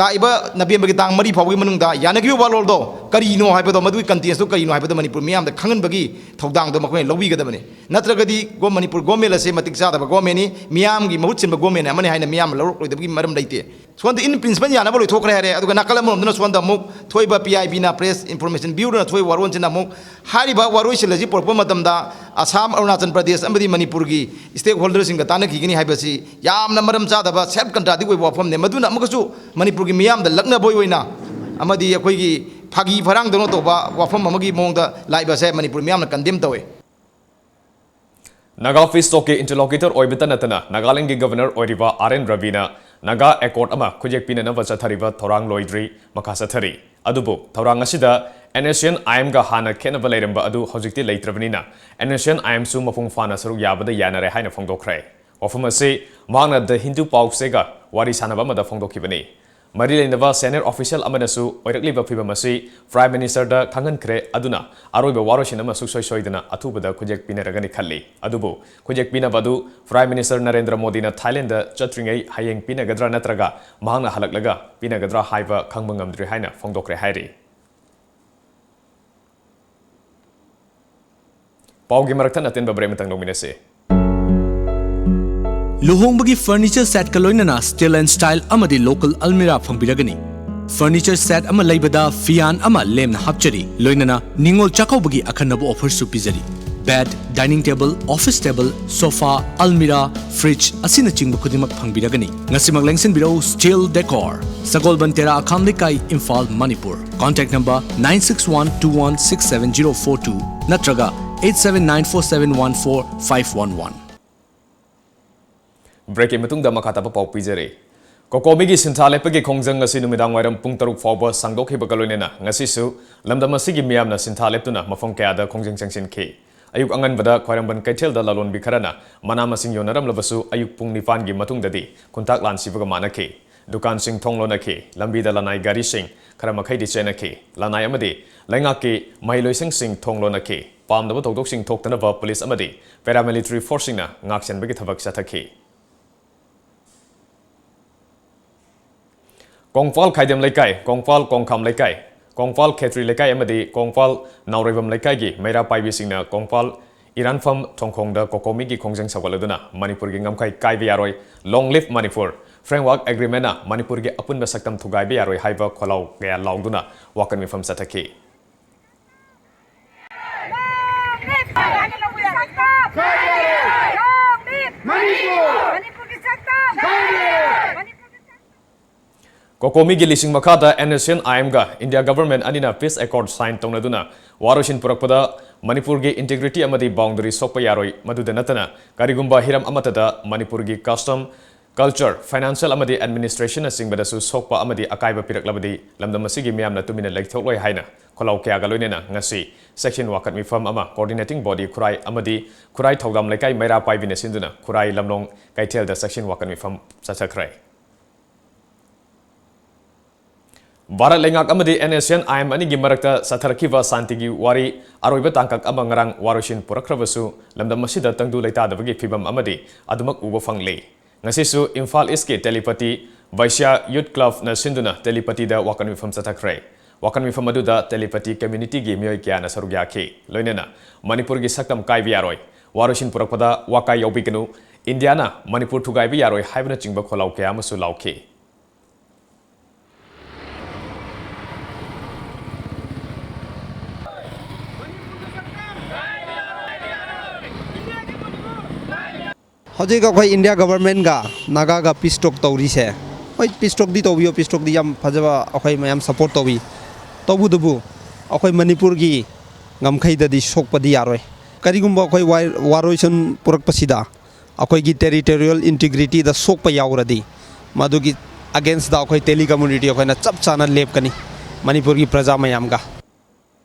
ꯂꯥꯛꯏꯕ ꯅꯕꯦꯝꯕꯔꯒꯤ ꯇꯥꯡ ꯃꯔꯤ ꯐꯥꯎꯕꯒꯤ ꯃꯅꯨꯡꯗ ꯌꯥꯅꯈꯤꯕ ꯋꯥꯔꯣꯜꯗꯣ ꯀꯔꯤꯅꯣ ꯍꯥꯏꯕꯗꯣ, ꯃꯗꯨꯒꯤ ꯀꯟꯇꯦꯟꯁꯇꯣ ꯀꯔꯤꯅꯣ ꯍꯥꯏꯕꯗꯣ ꯃꯅꯤꯄꯨꯔ ꯃꯤꯌꯥꯝꯗ ꯈꯪꯍꯟꯕꯒꯤ ꯊꯧꯗꯥꯡꯗꯣ ꯃꯈꯣꯏꯅ ꯂꯧꯕꯤꯒꯗꯕꯅꯤ꯫ ꯅꯠꯇ꯭ꯔꯒꯗꯤ ꯒꯣ-, ꯃꯅꯤꯄꯨꯔ ꯒꯣꯔꯃꯦꯟ ꯑꯁꯦ ꯃꯇꯤꯛ ꯆꯥꯗꯕ ꯒꯣꯔꯃꯦꯟꯅꯤ, ꯃꯤꯌꯥꯝꯒꯤ ꯃꯍꯨꯠ ꯁꯤꯟꯕ ꯒꯣꯔꯃꯦꯟ ꯑꯃꯅꯤ ꯍꯥꯏꯅ ꯃꯤꯌꯥꯝꯅ ꯂꯧꯔꯛꯂꯣꯏꯗꯕꯒꯤ ꯃꯔꯝ ꯂꯩꯇꯦ꯫ ꯁꯣꯝꯗ in principle ꯌꯥꯅꯕ ꯂꯣꯏꯊꯣꯛꯈ꯭ꯔꯦ ꯍꯥꯏꯔꯦ, ꯑꯗꯨꯒ ꯅꯥꯀꯜ ꯑꯃꯔꯣꯝꯗꯅ ꯁꯣꯝꯗ ꯑꯃꯨꯛ ꯊꯣꯛꯏꯕ P I B ꯅ, Press Information Bureau ꯅ ꯊꯣꯛꯏꯕ ꯋꯥꯔꯣꯜꯁꯤꯅ ꯑꯃꯨꯛ ꯍꯥꯏꯔꯤꯕ ꯋꯥꯔꯣꯏꯁꯤꯜ ꯑꯁꯤ ꯄꯨꯔꯛꯄ ꯃꯇꯝꯗ ꯑꯁꯥꯝ, ꯑꯔꯨꯅꯥꯆꯜ ꯄ꯭ꯔꯗꯦꯁ ꯑꯃꯗꯤ ꯃꯅꯤꯄꯨꯔꯒꯤ stakeholder ꯁꯤꯡꯒ ꯇꯥꯟꯅꯈꯤꯒꯅꯤ ꯍꯥꯏꯕꯁꯤ ꯌꯥꯝꯅ ꯃꯔꯝ ꯆꯥꯗꯕ, self contradict ꯑꯣꯏꯕ ꯋꯥꯐꯝꯅꯤ꯫ ꯃꯗꯨꯅ ꯑꯃꯨꯛꯀꯁꯨ ꯃꯅꯤꯄꯨꯔꯒꯤ ꯃꯤꯌꯥꯝꯗ ꯂꯛꯅꯕ ꯑꯣꯏꯅ ꯑꯃꯗꯤ ꯑꯩꯈꯣꯏꯒꯤ ꯐꯥꯒꯤ ꯐꯔꯥꯡꯗꯧꯅ ꯇꯧꯕ ꯋꯥꯐꯝ ꯑꯃꯒꯤ ꯃꯑꯣꯡꯗ ꯂꯥꯛꯏꯕ ꯑꯁꯦ ꯃꯅꯤꯄꯨꯔ ꯃꯤꯌꯥꯝꯅ condemn ꯇꯧꯏ꯫ ꯅꯥꯒꯥ ꯄꯤꯁ ꯇꯣꯛꯀꯤ interlocutor ꯑꯣꯏꯕꯇ ꯅꯠꯇꯅ ꯅꯥꯒꯥꯂꯦꯟꯗꯒꯤ governor ꯑꯣꯏꯔꯤꯕ ꯑꯥꯔ ꯑꯦꯟ ꯔꯕꯤꯅ ꯅꯥꯒꯥ accord ꯑꯃ ꯈꯨꯠꯌꯦꯛ ꯄꯤꯅꯅꯕ ꯆꯠꯊꯔꯤꯕ ꯊꯧꯔꯥꯡ ꯂꯣꯏꯗ꯭ꯔꯤ, ꯃꯈꯥ ꯆꯠꯊꯔꯤ꯫ ꯑꯗꯨꯕꯨ ꯊꯧꯔꯥꯡ ꯑꯁꯤꯗ N S C N I M ꯒ ꯍꯥꯟꯅ ꯈꯦꯠꯅꯕ ꯂꯩꯔꯝꯕ ꯑꯗꯨ ꯍꯧꯖꯤꯛꯇꯤ ꯂꯩꯇ꯭ꯔꯕꯅꯤꯅ N S C N I M ꯁꯨ ꯃꯄꯨꯡ ꯐꯥꯅ ꯁꯔꯨꯛ ꯌꯥꯕꯗ ꯌꯥꯅꯔꯦ ꯍꯥꯏꯅ ꯐꯣꯡꯗꯣꯛꯈ꯭ꯔꯦ꯫ ꯋꯥꯐꯝ ꯑꯁꯤ ꯃꯍꯥꯛꯅ The Hindu ꯄꯥꯎ ꯆꯦꯒ ꯋꯥꯔꯤ ꯁꯥꯟꯅꯕ ꯑꯃꯗ ꯐꯣꯡꯗꯣꯛꯈꯤꯕꯅꯤ꯫ ꯃꯔꯤ ꯂꯩꯅꯕ senior official ꯑꯃꯅꯁꯨ ꯑꯣꯏꯔꯛꯂꯤꯕ ꯐꯤꯚꯝ ꯑꯁꯤ Prime Minister ꯗ ꯈꯪꯍꯟꯈ꯭ꯔꯦ, ꯑꯗꯨꯅ ꯑꯔꯣꯏꯕ ꯋꯥꯔꯣꯏꯁꯤꯟ ꯑꯃ ꯁꯨꯡꯁꯣꯏ ꯁꯣꯏꯗꯅ ꯑꯊꯨꯕꯗ ꯈꯨꯠꯌꯦꯛ ꯄꯤꯅꯔꯒꯅꯤ ꯈꯜꯂꯤ꯫ ꯑꯗꯨꯕꯨ ꯈꯨꯠꯌꯦꯛ ꯄꯤꯅꯕ ꯑꯗꯨ Prime Minister ꯅꯔꯦꯟꯗ꯭ꯔ ꯃꯣꯗꯤꯅ ꯊꯥꯏꯂꯦꯟꯗ ꯆꯠꯇ꯭ꯔꯤꯉꯩ ꯍꯌꯦꯡ ꯄꯤꯅꯒꯗ꯭ꯔꯥ ꯅꯠꯇ꯭ꯔꯒ ꯃꯍꯥꯛꯅ ꯍꯜꯂꯛꯂꯒ ꯄꯤꯅꯒꯗ꯭ꯔꯥ ꯍꯥꯏꯕ ꯈꯪꯕ ꯉꯝꯗ꯭ꯔꯤ ꯍꯥꯏꯅ ꯐꯣꯡꯗꯣꯛꯈ꯭ꯔꯦ ꯍꯥꯏꯔꯤ꯫ ꯄꯥꯎꯒꯤ ꯃꯔꯛ ꯊꯠꯅ ꯑꯇꯦꯟꯕ break ꯑꯃꯇꯪ ꯂꯧꯃꯤꯟꯅꯁꯤ꯫ ꯂꯨꯍꯣꯡꯕꯒꯤ furniture set ꯀ ꯂꯣꯏꯅꯅ style and style ꯑꯃꯗꯤ local almirah ꯐꯪꯕꯤꯔꯒꯅꯤ꯫ Furniture set ꯑꯃ ꯂꯩꯕꯗ ꯐꯤꯌꯥꯟ ꯑꯃ ꯂꯦꯝꯅ ꯍꯥꯞꯆꯔꯤ, ꯂꯣꯏꯅꯅ ꯅꯤꯉꯣꯜ ꯆꯥꯛꯀꯧꯕꯒꯤ ꯑꯈꯟꯅꯕ offer ꯁꯨ ꯄꯤꯖꯔꯤ꯫ Bed, dining table, office table, sofa, almirah, fridge ꯑꯁꯤꯅꯆꯤꯡꯕ ꯈꯨꯗꯤꯡꯃꯛ ꯐꯪꯕꯤꯔꯒꯅꯤ꯫ ꯉꯁꯤꯃꯛ ꯂꯦꯡꯁꯤꯟꯕꯤꯔꯧ Steel Decor, ꯁꯒꯣꯜꯕꯟ ꯇꯦꯔꯥ, ꯑꯈꯥꯝ ꯂꯩꯀꯥꯏ, Imphal, Manipur. Contact number nine six one two one six seven zero four two ꯅꯠꯇ꯭ꯔꯒ eight seven nine four seven one four five one one꯫ Break ꯀꯤ ꯃꯇꯨꯡꯗ ꯃꯈꯥ ꯇꯥꯕ ꯄꯥꯎ ꯄꯤꯖꯔꯤ꯫ ꯀꯣꯀꯣꯃꯤꯒꯤ ꯁꯤꯟꯊꯥ ꯂꯦꯞꯄꯒꯤ ꯈꯣꯡꯖꯪ ꯑꯁꯤ ꯅꯨꯃꯤꯗꯥꯡ ꯋꯥꯏꯔꯝ ꯄꯨꯡ ꯇꯔꯨꯛ ꯐꯥꯎꯕ ꯁꯥꯡꯗꯣꯛꯈꯤꯕꯒ ꯂꯣꯏꯅꯅ ꯉꯁꯤꯁꯨ ꯂꯝꯗꯝ ꯑꯁꯤꯒꯤ ꯃꯤꯌꯥꯝꯅ ꯁꯤꯟꯊꯥ ꯂꯦꯞꯇꯨꯅ ꯃꯐꯝ ꯀꯌꯥꯗ ꯈꯣꯡꯖꯪ ꯆꯪꯁꯤꯟꯈꯤ꯫ ꯑꯌꯨꯛ ꯑꯉꯟꯕꯗ ꯈ꯭ꯋꯥꯏꯔꯝꯕꯟ ꯀꯩꯊꯦꯜꯗ ꯂꯂꯣꯟꯕꯤ ꯈꯔꯅ ꯃꯅꯥ ꯃꯁꯤꯡ ꯌꯣꯟꯅꯔꯝꯂꯕꯁꯨ ꯑꯌꯨꯛ ꯄꯨꯡ ꯅꯤꯄꯥꯟꯒꯤ ꯃꯇꯨꯡꯗꯗꯤ ꯈꯨꯟꯇꯥꯛ ꯂꯥꯟꯁꯤꯕꯒ ꯃꯥꯟꯅꯈꯤ꯫ ꯗꯨꯀꯥꯟꯁꯤꯡ ꯊꯣꯡ ꯂꯣꯟꯅꯈꯤ꯫ ꯂꯝꯕꯤꯗ ꯂꯅꯥꯏ ꯒꯥꯔꯤꯁꯤꯡ ꯈꯔ ꯃꯈꯩꯗꯤ ꯆꯦꯟꯅꯈꯤ꯫ ꯂꯅꯥꯏ ꯑꯃꯗꯤ ꯂꯩꯉꯥꯛꯀꯤ ꯃꯍꯩꯂꯣꯏꯁꯪꯁꯤꯡ ꯊꯣꯡ ꯂꯣꯟꯅꯈꯤ꯫ ꯄꯥꯝꯗꯕ ꯊꯧꯗꯣꯛꯁꯤꯡ ꯊꯣꯛꯇꯅꯕ ꯄꯨꯂꯤꯁ ꯑꯃꯗꯤ ꯄꯦꯔꯥꯃꯤꯂꯤꯇꯔꯤ ꯐꯣꯔꯁꯁꯤꯡꯅ ꯉꯥꯛꯁꯦꯟꯕꯒꯤ ꯊꯕꯛ ꯆꯠꯊꯈꯤ꯫ ꯀꯣꯡꯄꯥꯜ ꯈꯥꯏꯗꯦꯝ ꯂꯩꯀꯥꯏ, ꯀꯣꯡꯄꯥꯜ ꯀꯣꯡꯈꯥꯝ ꯂꯩꯀꯥꯏ, ꯀꯣꯡꯄꯥꯜ ꯈꯦꯇ꯭ꯔꯤ ꯂꯩꯀꯥꯏ ꯑꯃꯗꯤ ꯀꯣꯡꯄꯥꯜ ꯅꯥꯎꯔꯩꯕꯝ ꯂꯩꯀꯥꯏꯒꯤ ꯃꯩꯔꯥ ꯄꯥꯏꯕꯤꯁꯤꯡꯅ ꯀꯣꯡꯄꯥꯜ ꯏꯔꯥꯟꯐꯝ ꯊꯣꯡꯈꯣꯡꯗ ꯀꯣꯀꯣꯃꯤꯒꯤ ꯈꯣꯡꯖꯪ ꯁꯧꯒꯠꯂꯗꯨꯅ ꯃꯅꯤꯄꯨꯔꯒꯤ ꯉꯝꯈꯩ ꯀꯥꯏꯕ ꯌꯥꯔꯣꯏ, Long Live Manipur, Framework Agreement-ꯅ ꯃꯅꯤꯄꯨꯔꯒꯤ ꯑꯄꯨꯟꯕ ꯁꯛꯇꯝ ꯊꯨꯒꯥꯏꯕ ꯌꯥꯔꯣꯏ ꯍꯥꯏꯕ ꯈꯣꯜꯂꯥꯎ ꯀꯌꯥ ꯂꯥꯎꯗꯨꯅ ꯋꯥꯀꯠ ꯃꯤꯐꯝ ꯆꯠꯊꯈꯤ꯫ ꯃꯅꯤꯄꯨꯔ! ꯃꯅꯤꯄꯨꯔꯒꯤ ꯁꯛꯇꯝ! ꯃꯅꯤꯄꯨꯔꯒꯤ ꯁꯛꯇꯝ! ꯀꯣꯀꯣꯃꯤꯒꯤ ꯂꯤꯁꯤꯡ ꯃꯈꯥꯗ NSCN-IM-ꯒ India Government ꯑꯅꯤꯅ Peace Accord sign ꯇꯧꯅꯗꯨꯅ ꯋꯥꯔꯣꯏꯁꯤꯟ ꯄꯨꯔꯛꯄꯗ ꯃꯅꯤꯄꯨꯔꯒꯤ integrity ꯑꯃꯗꯤ boundary ꯁꯣꯛꯄ ꯌꯥꯔꯣꯏ꯫ ꯃꯗꯨꯗ ꯅꯠꯇꯅ ꯀꯔꯤꯒꯨꯝꯕ ꯍꯤꯔꯝ ꯑꯃꯠꯇꯗ ꯃꯅꯤꯄꯨꯔꯒꯤ custom, culture, financial ꯑꯃꯗꯤ administration-ꯅꯆꯤꯡꯕꯗꯁꯨ ꯁꯣꯛꯄ ꯑꯃꯗꯤ ꯑꯀꯥꯏꯕ ꯄꯤꯔꯛꯂꯕꯗꯤ ꯂꯝꯗꯝ ꯑꯁꯤꯒꯤ ꯃꯤꯌꯥꯝꯅ ꯇꯨꯃꯤꯟꯅ ꯂꯩꯊꯣꯛꯂꯣꯏ ꯍꯥꯏꯅ ꯈꯣꯜꯂꯥꯎ ꯀꯌꯥꯒ ꯂꯣꯏꯅꯅ ꯉꯁꯤ section ꯋꯥꯀꯠ ꯃꯤꯐꯝ ꯑꯃ coordinating body ꯈꯨꯔꯥꯏ ꯑꯃꯗꯤ ꯈꯨꯔꯥꯏ ꯊꯧꯗꯥꯝ ꯂꯩꯀꯥꯏ ꯃꯩꯔꯥ ꯄꯥꯏꯕꯤꯅ ꯁꯤꯟꯗꯨꯅ ꯈꯨꯔꯥꯏ ꯂꯝꯂꯣꯡ ꯀꯩꯊꯦꯜꯗ section ꯋꯥꯀꯠ ꯃꯤꯐꯝ ꯆꯠꯊꯈ꯭ꯔꯦ꯫ ꯚꯥꯔꯠ ꯂꯩꯉꯥꯛ ꯑꯃꯗꯤ NSCN-IM ꯑꯅꯤꯒꯤ ꯃꯔꯛꯇ ꯆꯠꯊꯔꯛꯈꯤꯕ ꯁꯥꯟꯇꯤꯒꯤ ꯋꯥꯔꯤ ꯑꯔꯣꯏꯕ ꯇꯥꯡꯀꯛ ꯑꯃ ꯉꯔꯥꯡ ꯋꯥꯔꯣꯏꯁꯤꯟ ꯄꯨꯔꯛꯈ꯭ꯔꯕꯁꯨ, ꯂꯝꯗꯝ ꯑꯁꯤꯗ ꯇꯪꯗꯨ ꯂꯩꯇꯥꯗꯕꯒꯤ ꯐꯤꯚꯝ ꯑꯃꯗꯤ ꯑꯗꯨꯃꯛ ꯎꯕ ꯐꯪꯂꯤ꯫ ꯉꯁꯤꯁꯨ ꯏꯝꯐꯥꯜ ꯏꯁꯀꯤ ꯇꯦꯂꯤꯄꯇꯤ ꯚꯩꯁ꯭ꯌꯥ ꯌꯨꯊ ꯀ꯭ꯂꯕꯅ ꯁꯤꯟꯗꯨꯅ ꯇꯦꯂꯤꯄꯇꯤꯗ ꯋꯥꯀꯠ ꯃꯤꯐꯝ ꯆꯠꯊꯈ꯭ꯔꯦ꯫ ꯋꯥꯀꯠ ꯃꯤꯐꯝ ꯑꯗꯨꯗ ꯇꯦꯂꯤꯄꯇꯤ community-ꯒꯤ ꯃꯤꯑꯣꯏ ꯀꯌꯥꯅ ꯁꯔꯨꯛ ꯌꯥꯈꯤ꯫ ꯂꯣꯏꯅꯅ ꯃꯅꯤꯄꯨꯔꯒꯤ ꯁꯛꯇꯝ ꯀꯥꯏꯕ ꯌꯥꯔꯣꯏ, ꯋꯥꯔꯣꯏꯁꯤꯟ ꯄꯨꯔꯛꯄꯗ ꯋꯥꯀꯥꯏ ꯌꯥꯎꯕꯤꯒꯅꯨ, ꯏꯟꯗꯤꯌꯥꯅ ꯃꯅꯤꯄꯨꯔ ꯊꯨꯒꯥꯏꯕ ꯌꯥꯔꯣꯏ ꯍꯥꯏꯕꯅꯆꯤꯡꯕ ꯈꯣꯜꯂꯥꯎ ꯀꯌꯥ ꯑꯃꯁꯨ ꯂꯥꯎꯈꯤ꯫ ꯍꯧꯖꯤꯛ ꯑꯩꯈꯣꯏ ꯏꯟꯗꯤꯌꯥ ꯒꯚꯔꯟꯃꯦꯟꯠꯒ ꯅꯥꯒꯥꯒ peace talk ꯇꯧꯔꯤꯁꯦ, ꯍꯣꯏ, peace talk-ꯗꯤ ꯇꯧꯕꯤꯌꯣ, peace talk-ꯗꯤ ꯌꯥꯝ ꯐꯖꯕ, ꯑꯩꯈꯣꯏ ꯃꯌꯥꯝ support ꯇꯧꯏ꯫ ꯇꯧꯕꯇꯕꯨ ꯑꯩꯈꯣꯏ ꯃꯅꯤꯄꯨꯔꯒꯤ ꯉꯝꯈꯩꯗꯗꯤ ꯁꯣꯛꯄꯗꯤ ꯌꯥꯔꯣꯏ꯫ ꯀꯔꯤꯒꯨꯝꯕ ꯑꯩꯈꯣꯏ ꯋꯥꯏ-, ꯋꯥꯔꯣꯏꯁꯤꯟ ꯄꯨꯔꯛꯄꯁꯤꯗ ꯑꯩꯈꯣꯏꯒꯤ territorial integrity-ꯗ ꯁꯣꯛꯄ ꯌꯥꯎꯔꯗꯤ, ꯃꯗꯨꯒꯤ against-ꯇ ꯑꯩꯈꯣꯏ ꯇꯦꯂꯤ community ꯑꯩꯈꯣꯏꯅ ꯆꯞ ꯆꯥꯅ ꯂꯦꯞꯀꯅꯤ ꯃꯅꯤꯄꯨꯔꯒꯤ ꯄ꯭ꯔꯖꯥ ꯃꯌꯥꯝꯒ꯫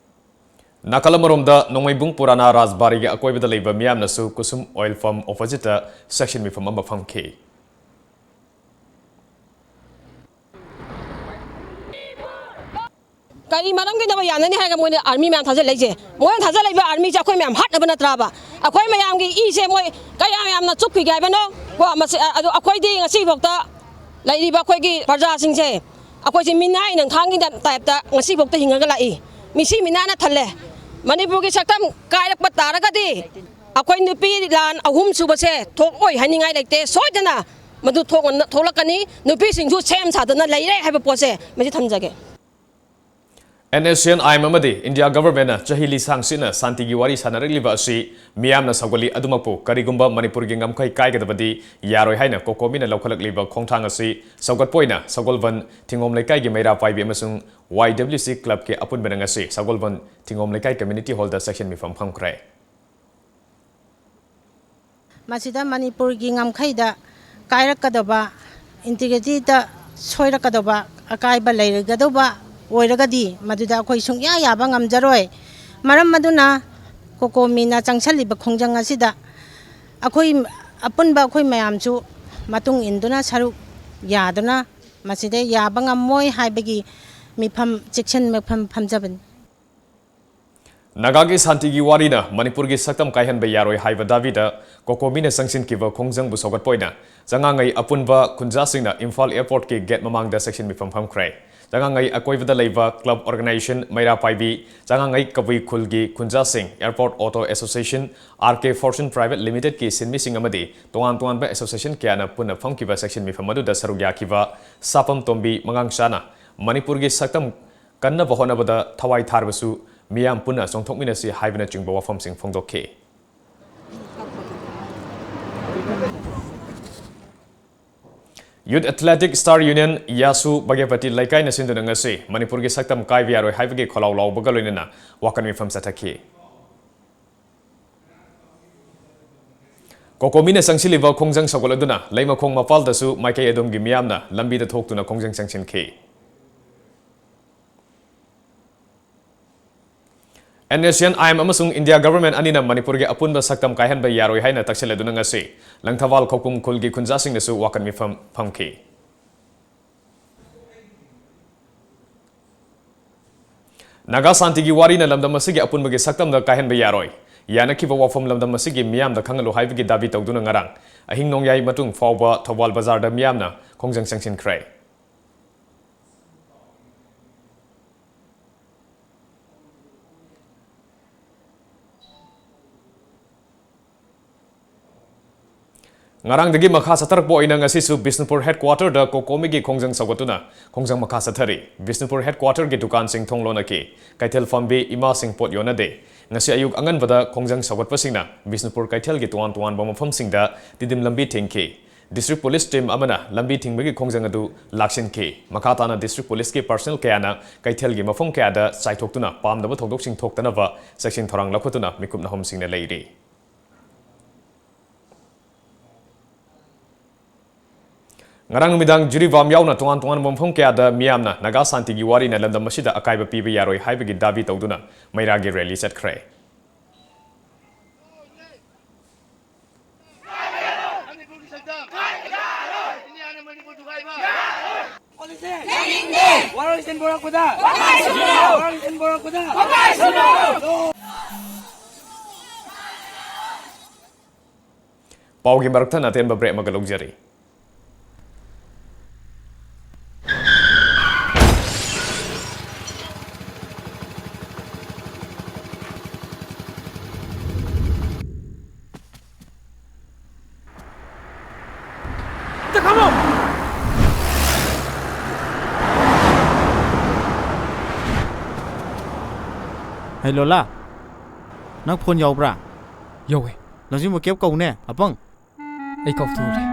ꯅꯥꯀꯜ ꯑꯃꯔꯣꯝꯗ ꯅꯣꯡꯃꯩꯕꯨꯡ ꯄꯨꯔꯥꯅꯥ ꯔꯥꯖꯕꯥꯔꯤꯒꯤ ꯑꯀꯣꯏꯕꯗ ꯂꯩꯕ ꯃꯤꯌꯥꯝꯅꯁꯨ ꯀꯨꯁꯨꯝ oil pump opposite-ꯇ section ꯃꯤꯐꯝ ꯑꯃ ꯐꯝꯈꯤ꯫ ꯀꯔꯤ ꯃꯔꯝꯒꯤꯅꯣꯕ ꯌꯥꯅꯅꯤ ꯍꯥꯏꯔꯒ ꯃꯣꯏꯅ ꯑꯥꯔꯃꯤ ꯃꯌꯥꯝ ꯊꯥꯖꯤꯜꯂꯛꯏꯁꯦ? ꯃꯣꯏꯅ ꯊꯥꯖꯤꯜꯂꯛꯏꯕ ꯑꯥꯔꯃꯤꯁꯦ ꯑꯩꯈꯣꯏ ꯃꯌꯥꯝ ꯍꯥꯠꯅꯕ ꯅꯠꯇ꯭ꯔꯕ? ꯑꯩꯈꯣꯏ ꯃꯌꯥꯝꯒꯤ ꯏꯁꯦ ꯃꯣꯏ ꯀꯌꯥꯝ ꯌꯥꯝꯅ ꯆꯨꯞꯈꯤꯒꯦ ꯍꯥꯏꯕꯅꯣ? ꯀꯣ, ꯃꯁꯤ, ꯑ-, ꯑꯗꯨ ꯑꯩꯈꯣꯏꯗꯤ ꯉꯁꯤꯐꯥꯎꯗ ꯂꯩꯔꯤꯕ ꯑꯩꯈꯣꯏꯒꯤ ꯄ꯭ꯔꯖꯥꯁꯤꯡꯁꯦ, ꯑꯩꯈꯣꯏꯁꯦ ꯃꯤꯅꯥꯏ ꯅꯪꯊꯥꯡꯒꯤ ꯇꯥꯏꯞꯇ ꯉꯁꯤꯐꯥꯎꯗ ꯍꯤꯡꯉꯒ ꯂꯥꯛꯏ꯫ ꯃꯤꯁꯤ ꯃꯤꯅꯥꯅ ꯊꯜꯂꯦ꯫ ꯃꯅꯤꯄꯨꯔꯒꯤ ꯁꯛꯇꯝ ꯀꯥꯏꯔꯛꯄ ꯇꯥꯔꯒꯗꯤ ꯑꯩꯈꯣꯏ ꯅꯨꯄꯤ ꯂꯥꯟ ꯑꯍꯨꯝ ꯁꯨꯕꯁꯦ ꯊꯣꯛꯑꯣꯏ ꯍꯥꯏꯅꯤꯡꯉꯥꯏ ꯂꯩꯇꯦ꯫ ꯁꯣꯏꯗꯅ ꯃꯗꯨ ꯊꯣꯛ-, ꯊꯣꯛꯂꯛꯀꯅꯤ꯫ ꯅꯨꯄꯤꯁꯤꯡꯁꯨ ꯁꯦꯝ ꯁꯥꯗꯨꯅ ꯂꯩꯔꯦ ꯍꯥꯏꯕ ꯄꯣꯠꯁꯦ ꯃꯁꯤ ꯊꯝꯖꯒꯦ꯫ NSCN-IM ꯑꯃꯗꯤ ꯏꯟꯗꯤꯌꯥ ꯒꯚꯔꯟꯃꯦꯟꯠꯅ ꯆꯍꯤ ꯂꯤꯁꯥꯡ ꯁꯤꯠꯅ ꯁꯥꯟꯇꯤꯒꯤ ꯋꯥꯔꯤ ꯁꯥꯟꯅꯔꯛꯂꯤꯕ ꯑꯁꯤ ꯃꯤꯌꯥꯝꯅ ꯁꯧꯒꯠꯂꯤ꯫ ꯑꯗꯨꯃꯛꯄꯨ ꯀꯔꯤꯒꯨꯝꯕ ꯃꯅꯤꯄꯨꯔꯒꯤ ꯉꯝꯈꯩ ꯀꯥꯏꯒꯗꯕꯗꯤ ꯌꯥꯔꯣꯏ ꯍꯥꯏꯅ ꯀꯣꯀꯣꯃꯤꯅ ꯂꯧꯈꯠꯂꯛꯂꯤꯕ ꯈꯣꯡꯊꯥꯡ ꯑꯁꯤ ꯁꯧꯒꯠꯄ ꯑꯣꯏꯅ ꯁꯒꯣꯜꯕꯟ ꯊꯤꯡꯒꯣꯝ ꯂꯩꯀꯥꯏꯒꯤ ꯃꯩꯔꯥ ꯄꯥꯏꯕꯤ ꯑꯃꯁꯨꯡ YWC ꯀ꯭ꯂꯕꯀꯤ ꯑꯄꯨꯟꯕꯅ ꯉꯁꯤ ꯁꯒꯣꯜꯕꯟ ꯊꯤꯡꯒꯣꯝ ꯂꯩꯀꯥꯏ ꯀꯝꯃ꯭ꯌꯨꯅꯤꯇꯤ ꯍꯣꯜꯗ ꯆꯦꯛꯁꯤꯟ ꯃꯤꯐꯝ ꯐꯝꯈ꯭ꯔꯦ꯫ ꯃꯁꯤꯗ ꯃꯅꯤꯄꯨꯔꯒꯤ ꯉꯝꯈꯩꯗ ꯀꯥꯏꯔꯛꯀꯗꯕ, ꯏꯟꯇꯤꯒ꯭ꯔꯤꯇꯤꯗ ꯁꯣꯏꯔꯛꯀꯗꯕ, ꯑꯀꯥꯏꯕ ꯂꯩꯔꯒꯗꯧꯕ ꯑꯣꯏꯔꯒꯗꯤ ꯃꯗꯨꯗ ꯑꯩꯈꯣꯏ ꯁꯨꯡꯌꯥ ꯌꯥꯕ ꯉꯝꯖꯔꯣꯏ꯫ ꯃꯔꯝ ꯑꯗꯨꯅ ꯀꯣꯀꯣꯃꯤꯅ ꯆꯪꯁꯜꯂꯤꯕ ꯈꯣꯡꯖꯪ ꯑꯁꯤꯗ ꯑꯩꯈꯣꯏ ꯑꯄꯨꯟꯕ ꯑꯩꯈꯣꯏ ꯃꯌꯥꯝꯁꯨ ꯃꯇꯨꯡ ꯏꯟꯗꯨꯅ ꯁꯔꯨꯛ ꯌꯥꯗꯨꯅ ꯃꯁꯤꯗ ꯌꯥꯕ ꯉꯝꯃꯣꯏ ꯍꯥꯏꯕꯒꯤ ꯃꯤꯐꯝ, ꯆꯦꯛꯁꯤꯟ ꯃꯤꯐꯝ ꯐꯝꯖꯕꯅꯤ꯫ ꯅꯥꯒꯥꯒꯤ ꯁꯥꯟꯇꯤꯒꯤ ꯋꯥꯔꯤꯅ ꯃꯅꯤꯄꯨꯔꯒꯤ ꯁꯛꯇꯝ ꯀꯥꯏꯍꯟꯕ ꯌꯥꯔꯣꯏ ꯍꯥꯏꯕ ꯗꯥꯕꯤꯗ ꯀꯣꯀꯣꯃꯤꯅ ꯆꯪꯁꯤꯟꯈꯤꯕ ꯈꯣꯡꯖꯪꯕꯨ ꯁꯧꯒꯠꯄ ꯑꯣꯏꯅ ꯆꯉꯥꯡꯉꯩ ꯑꯄꯨꯟꯕ ꯈꯨꯟꯖꯥꯁꯤꯡꯅ ꯏꯝꯐꯥꯜ ꯑꯦꯌꯔꯄꯣꯔꯠꯀꯤ ꯒꯦꯠ ꯃꯃꯥꯡꯗ ꯆꯦꯛꯁꯤꯟ ꯃꯤꯐꯝ ꯐꯝꯈ꯭ꯔꯦ꯫ ꯆꯉꯥꯡꯉꯩ ꯑꯀꯣꯏꯕꯗ ꯂꯩꯕ ꯀ꯭ꯂꯕ ꯑꯣꯔꯒꯅꯥꯏꯖꯦꯁꯟ ꯃꯩꯔꯥ ꯄꯥꯏꯕꯤ, ꯆꯉꯥꯡꯉꯩ ꯀꯕꯨꯏ ꯈꯨꯜꯒꯤ ꯈꯨꯟꯖꯥꯁꯤꯡ, airport auto association, RK Fortune Private Limitedꯀꯤ ꯁꯤꯟꯃꯤꯁꯤꯡ ꯑꯃꯗꯤ ꯇꯣꯉꯥꯟ ꯇꯣꯉꯥꯟꯕ ꯑꯦꯁꯣꯁꯤꯌꯦꯁꯟ ꯀꯌꯥꯅ ꯄꯨꯟꯅ ꯐꯝꯈꯤꯕ ꯆꯦꯛꯁꯤꯟ ꯃꯤꯐꯝ ꯑꯗꯨꯗ ꯁꯔꯨꯛ ꯌꯥꯈꯤꯕ ꯁꯥꯄꯝ ꯇꯣꯝꯕꯤ ꯃꯉꯥꯡꯆꯥꯅ ꯃꯅꯤꯄꯨꯔꯒꯤ ꯁꯛꯇꯝ ꯀꯟꯅꯕ ꯍꯣꯠꯅꯕꯗ ꯊꯋꯥꯏ ꯊꯥꯔꯕꯁꯨ ꯃꯤꯌꯥꯝ ꯄꯨꯟꯅ ꯆꯣꯡꯊꯣꯛꯃꯤꯟꯅꯁꯤ ꯍꯥꯏꯕꯅꯆꯤꯡꯕ ꯋꯥꯐꯝꯁꯤꯡ ꯐꯣꯡꯗꯣꯛꯈꯤ꯫ Youth Athletic Star Union, YASU, ꯕꯒꯦꯄꯇꯤ ꯂꯩꯀꯥꯏꯅ ꯁꯤꯟꯗꯨꯅ ꯉꯁꯤ ꯃꯅꯤꯄꯨꯔꯒꯤ ꯁꯛꯇꯝ ꯀꯥꯏꯕ ꯌꯥꯔꯣꯏ ꯍꯥꯏꯕꯒꯤ ꯈꯣꯜꯂꯥꯎ ꯂꯥꯎꯕꯒ ꯂꯣꯏꯅꯅ ꯋꯥꯀꯠ ꯃꯤꯐꯝ ꯆꯠꯊꯈꯤ꯫ ꯀꯣꯀꯣꯃꯤꯅ ꯆꯪꯁꯤꯜꯂꯤꯕ ꯈꯣꯡꯖꯪ ꯁꯧꯒꯠꯂꯗꯨꯅ ꯂꯩꯃꯈꯣꯡ ꯃꯄꯥꯜꯗꯁꯨ ꯃꯥꯏꯀꯩ ꯑꯗꯣꯝꯒꯤ ꯃꯤꯌꯥꯝꯅ ꯂꯝꯕꯤꯗ ꯊꯣꯛꯇꯨꯅ ꯈꯣꯡꯖꯪ ꯆꯪꯁꯤꯟꯈꯤ꯫ NSCN-IM ꯑꯃꯁꯨꯡ ꯏꯟꯗꯤꯌꯥ ꯒꯚꯔꯟꯃꯦꯟꯠ ꯑꯅꯤꯅ ꯃꯅꯤꯄꯨꯔꯒꯤ ꯑꯄꯨꯟꯕ ꯁꯛꯇꯝ ꯀꯥꯏꯍꯟꯕ ꯌꯥꯔꯣꯏ ꯍꯥꯏꯅ ꯇꯛꯁꯤꯜꯂꯗꯨꯅ ꯉꯁꯤ ꯂꯪꯊꯕꯥꯜ ꯈꯧꯄꯨꯝ ꯈꯨꯜꯒꯤ ꯈꯨꯟꯖꯥꯁꯤꯡꯅꯁꯨ ꯋꯥꯀꯠ ꯃꯤꯐꯝ ꯐꯝꯈꯤ꯫ ꯅꯥꯒꯥ ꯁꯥꯟꯇꯤꯒꯤ ꯋꯥꯔꯤꯅ ꯂꯝꯗꯝ ꯑꯁꯤꯒꯤ ꯑꯄꯨꯟꯕꯒꯤ ꯁꯛꯇꯝꯗ ꯀꯥꯏꯍꯟꯕ ꯌꯥꯔꯣꯏ꯫ ꯌꯥꯅꯈꯤꯕ ꯋꯥꯐꯝ ꯂꯝꯗꯝ ꯑꯁꯤꯒꯤ ꯃꯤꯌꯥꯝꯗ ꯈꯪꯍꯜꯂꯨ ꯍꯥꯏꯕꯒꯤ ꯗꯥꯕꯤ ꯇꯧꯗꯨꯅ ꯉꯔꯥꯡ ꯑꯍꯤꯡ ꯅꯣꯡꯌꯥꯏ ꯃꯇꯨꯡ ꯐꯥꯎꯕ ꯊꯧꯕꯥꯜ ꯕꯖꯥꯔꯗ ꯃꯤꯌꯥꯝꯅ ꯈꯣꯡꯖꯪ ꯆꯪꯁꯤꯟꯈ꯭ꯔꯦ꯫ ꯉꯔꯥꯡꯗꯒꯤ ꯃꯈꯥ ꯆꯠꯊꯔꯛꯄ ꯑꯣꯏꯅ ꯉꯁꯤꯁꯨ ꯕꯤꯁꯅꯨꯄꯨꯔ headquarterꯗ ꯀꯣꯀꯣꯃꯤꯒꯤ ꯈꯣꯡꯖꯪ ꯁꯧꯒꯠꯇꯨꯅ ꯈꯣꯡꯖꯪ ꯃꯈꯥ ꯆꯠꯊꯔꯤ꯫ ꯕꯤꯁꯅꯨꯄꯨꯔ headquarterꯒꯤ ꯗꯨꯀꯥꯟꯁꯤꯡ ꯊꯣꯡ ꯂꯣꯟꯅꯈꯤ꯫ ꯀꯩꯊꯦꯜ ꯐꯝꯕꯤ ꯏꯃꯥꯁꯤꯡ ꯄꯣꯠ ꯌꯣꯟꯅꯗꯦ꯫ ꯉꯁꯤ ꯑꯌꯨꯛ ꯑꯉꯟꯕꯗ ꯈꯣꯡꯖꯪ ꯁꯧꯒꯠꯄꯁꯤꯡꯅ ꯕꯤꯁꯅꯨꯄꯨꯔ ꯀꯩꯊꯦꯜꯒꯤ ꯇꯣꯉꯥꯟ ꯇꯣꯉꯥꯟꯕ ꯃꯐꯝꯁꯤꯡꯗ ꯇꯤꯗꯤꯝ ꯂꯝꯕꯤ ꯊꯤꯡꯈꯤ꯫ District Police team ꯑꯃꯅ ꯂꯝꯕꯤ ꯊꯤꯡꯕꯒꯤ ꯈꯣꯡꯖꯪ ꯑꯗꯨ ꯂꯥꯛꯁꯤꯟꯈꯤ꯫ ꯃꯈꯥ ꯇꯥꯅ District Policeꯀꯤ personnel ꯀꯌꯥꯅ ꯀꯩꯊꯦꯜꯒꯤ ꯃꯐꯝ ꯀꯌꯥꯗ ꯆꯥꯏꯊꯣꯛꯇꯨꯅ ꯄꯥꯝꯗꯕ ꯊꯧꯗꯣꯛꯁꯤꯡ ꯊꯣꯛꯇꯅꯕ ꯆꯦꯛꯁꯤꯟ ꯊꯧꯔꯥꯡ ꯂꯧꯈꯠꯇꯨꯅ ꯃꯤꯀꯨꯞ ꯅꯍꯨꯝꯁꯤꯡꯅ ꯂꯩꯔꯤ꯫ ꯉꯔꯥꯡ ꯅꯨꯃꯤꯗꯥꯡ ꯖꯤꯔꯤꯕꯥꯝ ꯌꯥꯎꯅ ꯇꯣꯉꯥꯟ ꯇꯣꯉꯥꯟꯕ ꯃꯐꯝ ꯀꯌꯥꯗ ꯃꯤꯌꯥꯝꯅ ꯅꯥꯒꯥ ꯁꯥꯟꯇꯤꯒꯤ ꯋꯥꯔꯤꯅ ꯂꯝꯗꯝ ꯑꯁꯤꯗ ꯑꯀꯥꯏꯕ ꯄꯤꯕ ꯌꯥꯔꯣꯏ ꯍꯥꯏꯕꯒꯤ ꯗꯥꯕꯤ ꯇꯧꯗꯨꯅ ꯃꯩꯔꯥꯒꯤ rally ꯆꯠꯈ꯭ꯔꯦ꯫ ꯋꯥꯔꯣꯏꯁꯤꯟ ꯄꯨꯔꯛꯄꯗ! ꯋꯥꯔꯣꯏꯁꯤꯟ ꯄꯨꯔꯛꯄꯗ! ꯄꯥꯎꯒꯤ ꯃꯔꯛ ꯊꯠꯅ ꯑꯇꯦꯟꯕ break ꯑꯃꯒ ꯂꯧꯖꯔꯤ꯫ ꯍꯩ ꯂꯣꯂꯥ, ꯅꯪ phone ꯌꯥꯎꯕ꯭ꯔꯥ? ꯌꯧꯋꯦ꯫ ꯂꯝꯖꯤꯡꯕ cab ꯀꯧꯅꯦ, ꯑꯄꯪ꯫ ꯑꯩ ꯀꯥꯎꯊꯣꯛꯎꯔꯦ꯫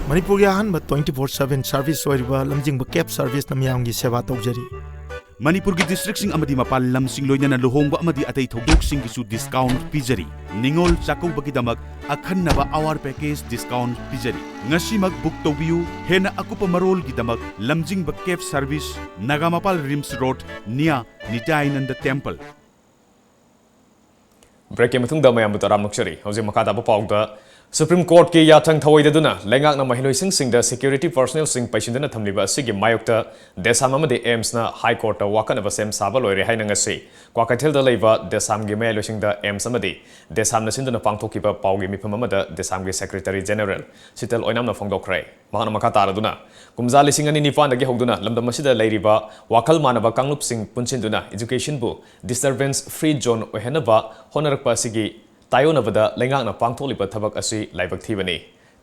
ꯃꯅꯤꯄꯨꯔꯒꯤ ꯑꯍꯥꯟꯕ twenty four seven service ꯑꯣꯏꯔꯤꯕ ꯂꯝꯖꯤꯡꯕ cab serviceꯅ ꯃꯤꯌꯥꯝꯒꯤ ꯁꯦꯕꯥ ꯇꯧꯖꯔꯤ꯫ ꯃꯅꯤꯄꯨꯔꯒꯤ districtꯁꯤꯡ ꯑꯃꯗꯤ ꯃꯄꯥꯟ ꯂꯝꯁꯤꯡ ꯂꯣꯏꯅꯅ ꯂꯨꯍꯣꯡꯕ ꯑꯃꯗꯤ ꯑꯇꯩ ꯊꯧꯗꯣꯛꯁꯤꯡꯒꯤꯁꯨ discount ꯄꯤꯖꯔꯤ꯫ ꯅꯤꯉꯣꯜ ꯆꯥꯛꯀꯧꯕꯒꯤꯗꯃꯛ ꯑꯈꯟꯅꯕ hour package discount ꯄꯤꯖꯔꯤ꯫ ꯉꯁꯤꯃꯛ book ꯇꯧꯕꯤꯌꯨ꯫ ꯍꯦꯟꯅ ꯑꯀꯨꯞꯄ ꯃꯔꯣꯜꯒꯤꯗꯃꯛ ꯂꯝꯖꯤꯡꯕ cab service, Nagampal RIMS Road, near ꯅꯤꯇꯥꯌꯥꯅꯟꯗ temple꯫ Breakꯀꯤ ꯃꯇꯨꯡꯗ ꯃꯌꯥꯝꯕꯨ ꯇꯔꯥꯝꯅ ꯑꯣꯛꯆꯔꯤ꯫ ꯍꯧꯖꯤꯛ ꯃꯈꯥ ꯇꯥꯕ ꯄꯥꯎꯗ Supreme Courtꯀꯤ ꯌꯥꯊꯪ ꯊꯧꯑꯣꯏꯗꯗꯨꯅ ꯂꯩꯉꯥꯛꯅ ꯃꯍꯩꯂꯣꯏꯁꯪꯁꯤꯡꯗ security personnelꯁꯤꯡ ꯄꯩꯁꯤꯟꯗꯨꯅ ꯊꯝꯂꯤꯕ ꯑꯁꯤꯒꯤ ꯃꯥꯌꯣꯛꯇ DESAM ꯑꯃꯗꯤ AIIMSꯅ High Courtꯇ ꯋꯥꯀꯠꯅꯕ ꯁꯦꯝ ꯁꯥꯕ ꯂꯣꯏꯔꯦ ꯍꯥꯏꯅ ꯉꯁꯤ ꯀ꯭ꯋꯥꯀꯩꯊꯦꯜꯗ ꯂꯩꯕ DESAMꯒꯤ ꯃꯌꯥꯏꯂꯣꯏꯁꯪꯗ AIIMS ꯑꯃꯗꯤ DESAMꯅ ꯁꯤꯟꯗꯨꯅ ꯄꯥꯡꯊꯣꯛꯈꯤꯕ ꯄꯥꯎꯒꯤ ꯃꯤꯐꯝ ꯑꯃꯗ DESAMꯒꯤ Secretary General ꯁꯤꯇꯜ ꯑꯣꯏꯅꯥꯝꯅ ꯐꯣꯡꯗꯣꯛꯈ꯭ꯔꯦ꯫ ꯃꯍꯥꯛꯅ ꯃꯈꯥ ꯇꯥꯔꯗꯨꯅ, ꯀꯨꯝꯖꯥ ꯂꯤꯁꯤꯡ ꯑꯅꯤ ꯅꯤꯄꯥꯟꯗꯒꯤ ꯍꯧꯗꯨꯅ ꯂꯝꯗꯝ ꯑꯁꯤꯗ ꯂꯩꯔꯤꯕ ꯋꯥꯈꯜ ꯃꯥꯟꯅꯕ ꯀꯥꯡꯂꯨꯞꯁꯤꯡ ꯄꯨꯟꯁꯤꯟꯗꯨꯅ educationꯕꯨ disturbance free zone ꯑꯣꯏꯍꯟꯅꯕ ꯍꯣꯠꯅꯔꯛꯄ ꯑꯁꯤꯒꯤ ꯇꯥꯏꯑꯣꯟꯅꯕꯗ ꯂꯩꯉꯥꯛꯅ ꯄꯥꯡꯊꯣꯛꯂꯤꯕ ꯊꯕꯛ ꯑꯁꯤ ꯂꯥꯏꯕꯛ ꯊꯤꯕꯅꯤ꯫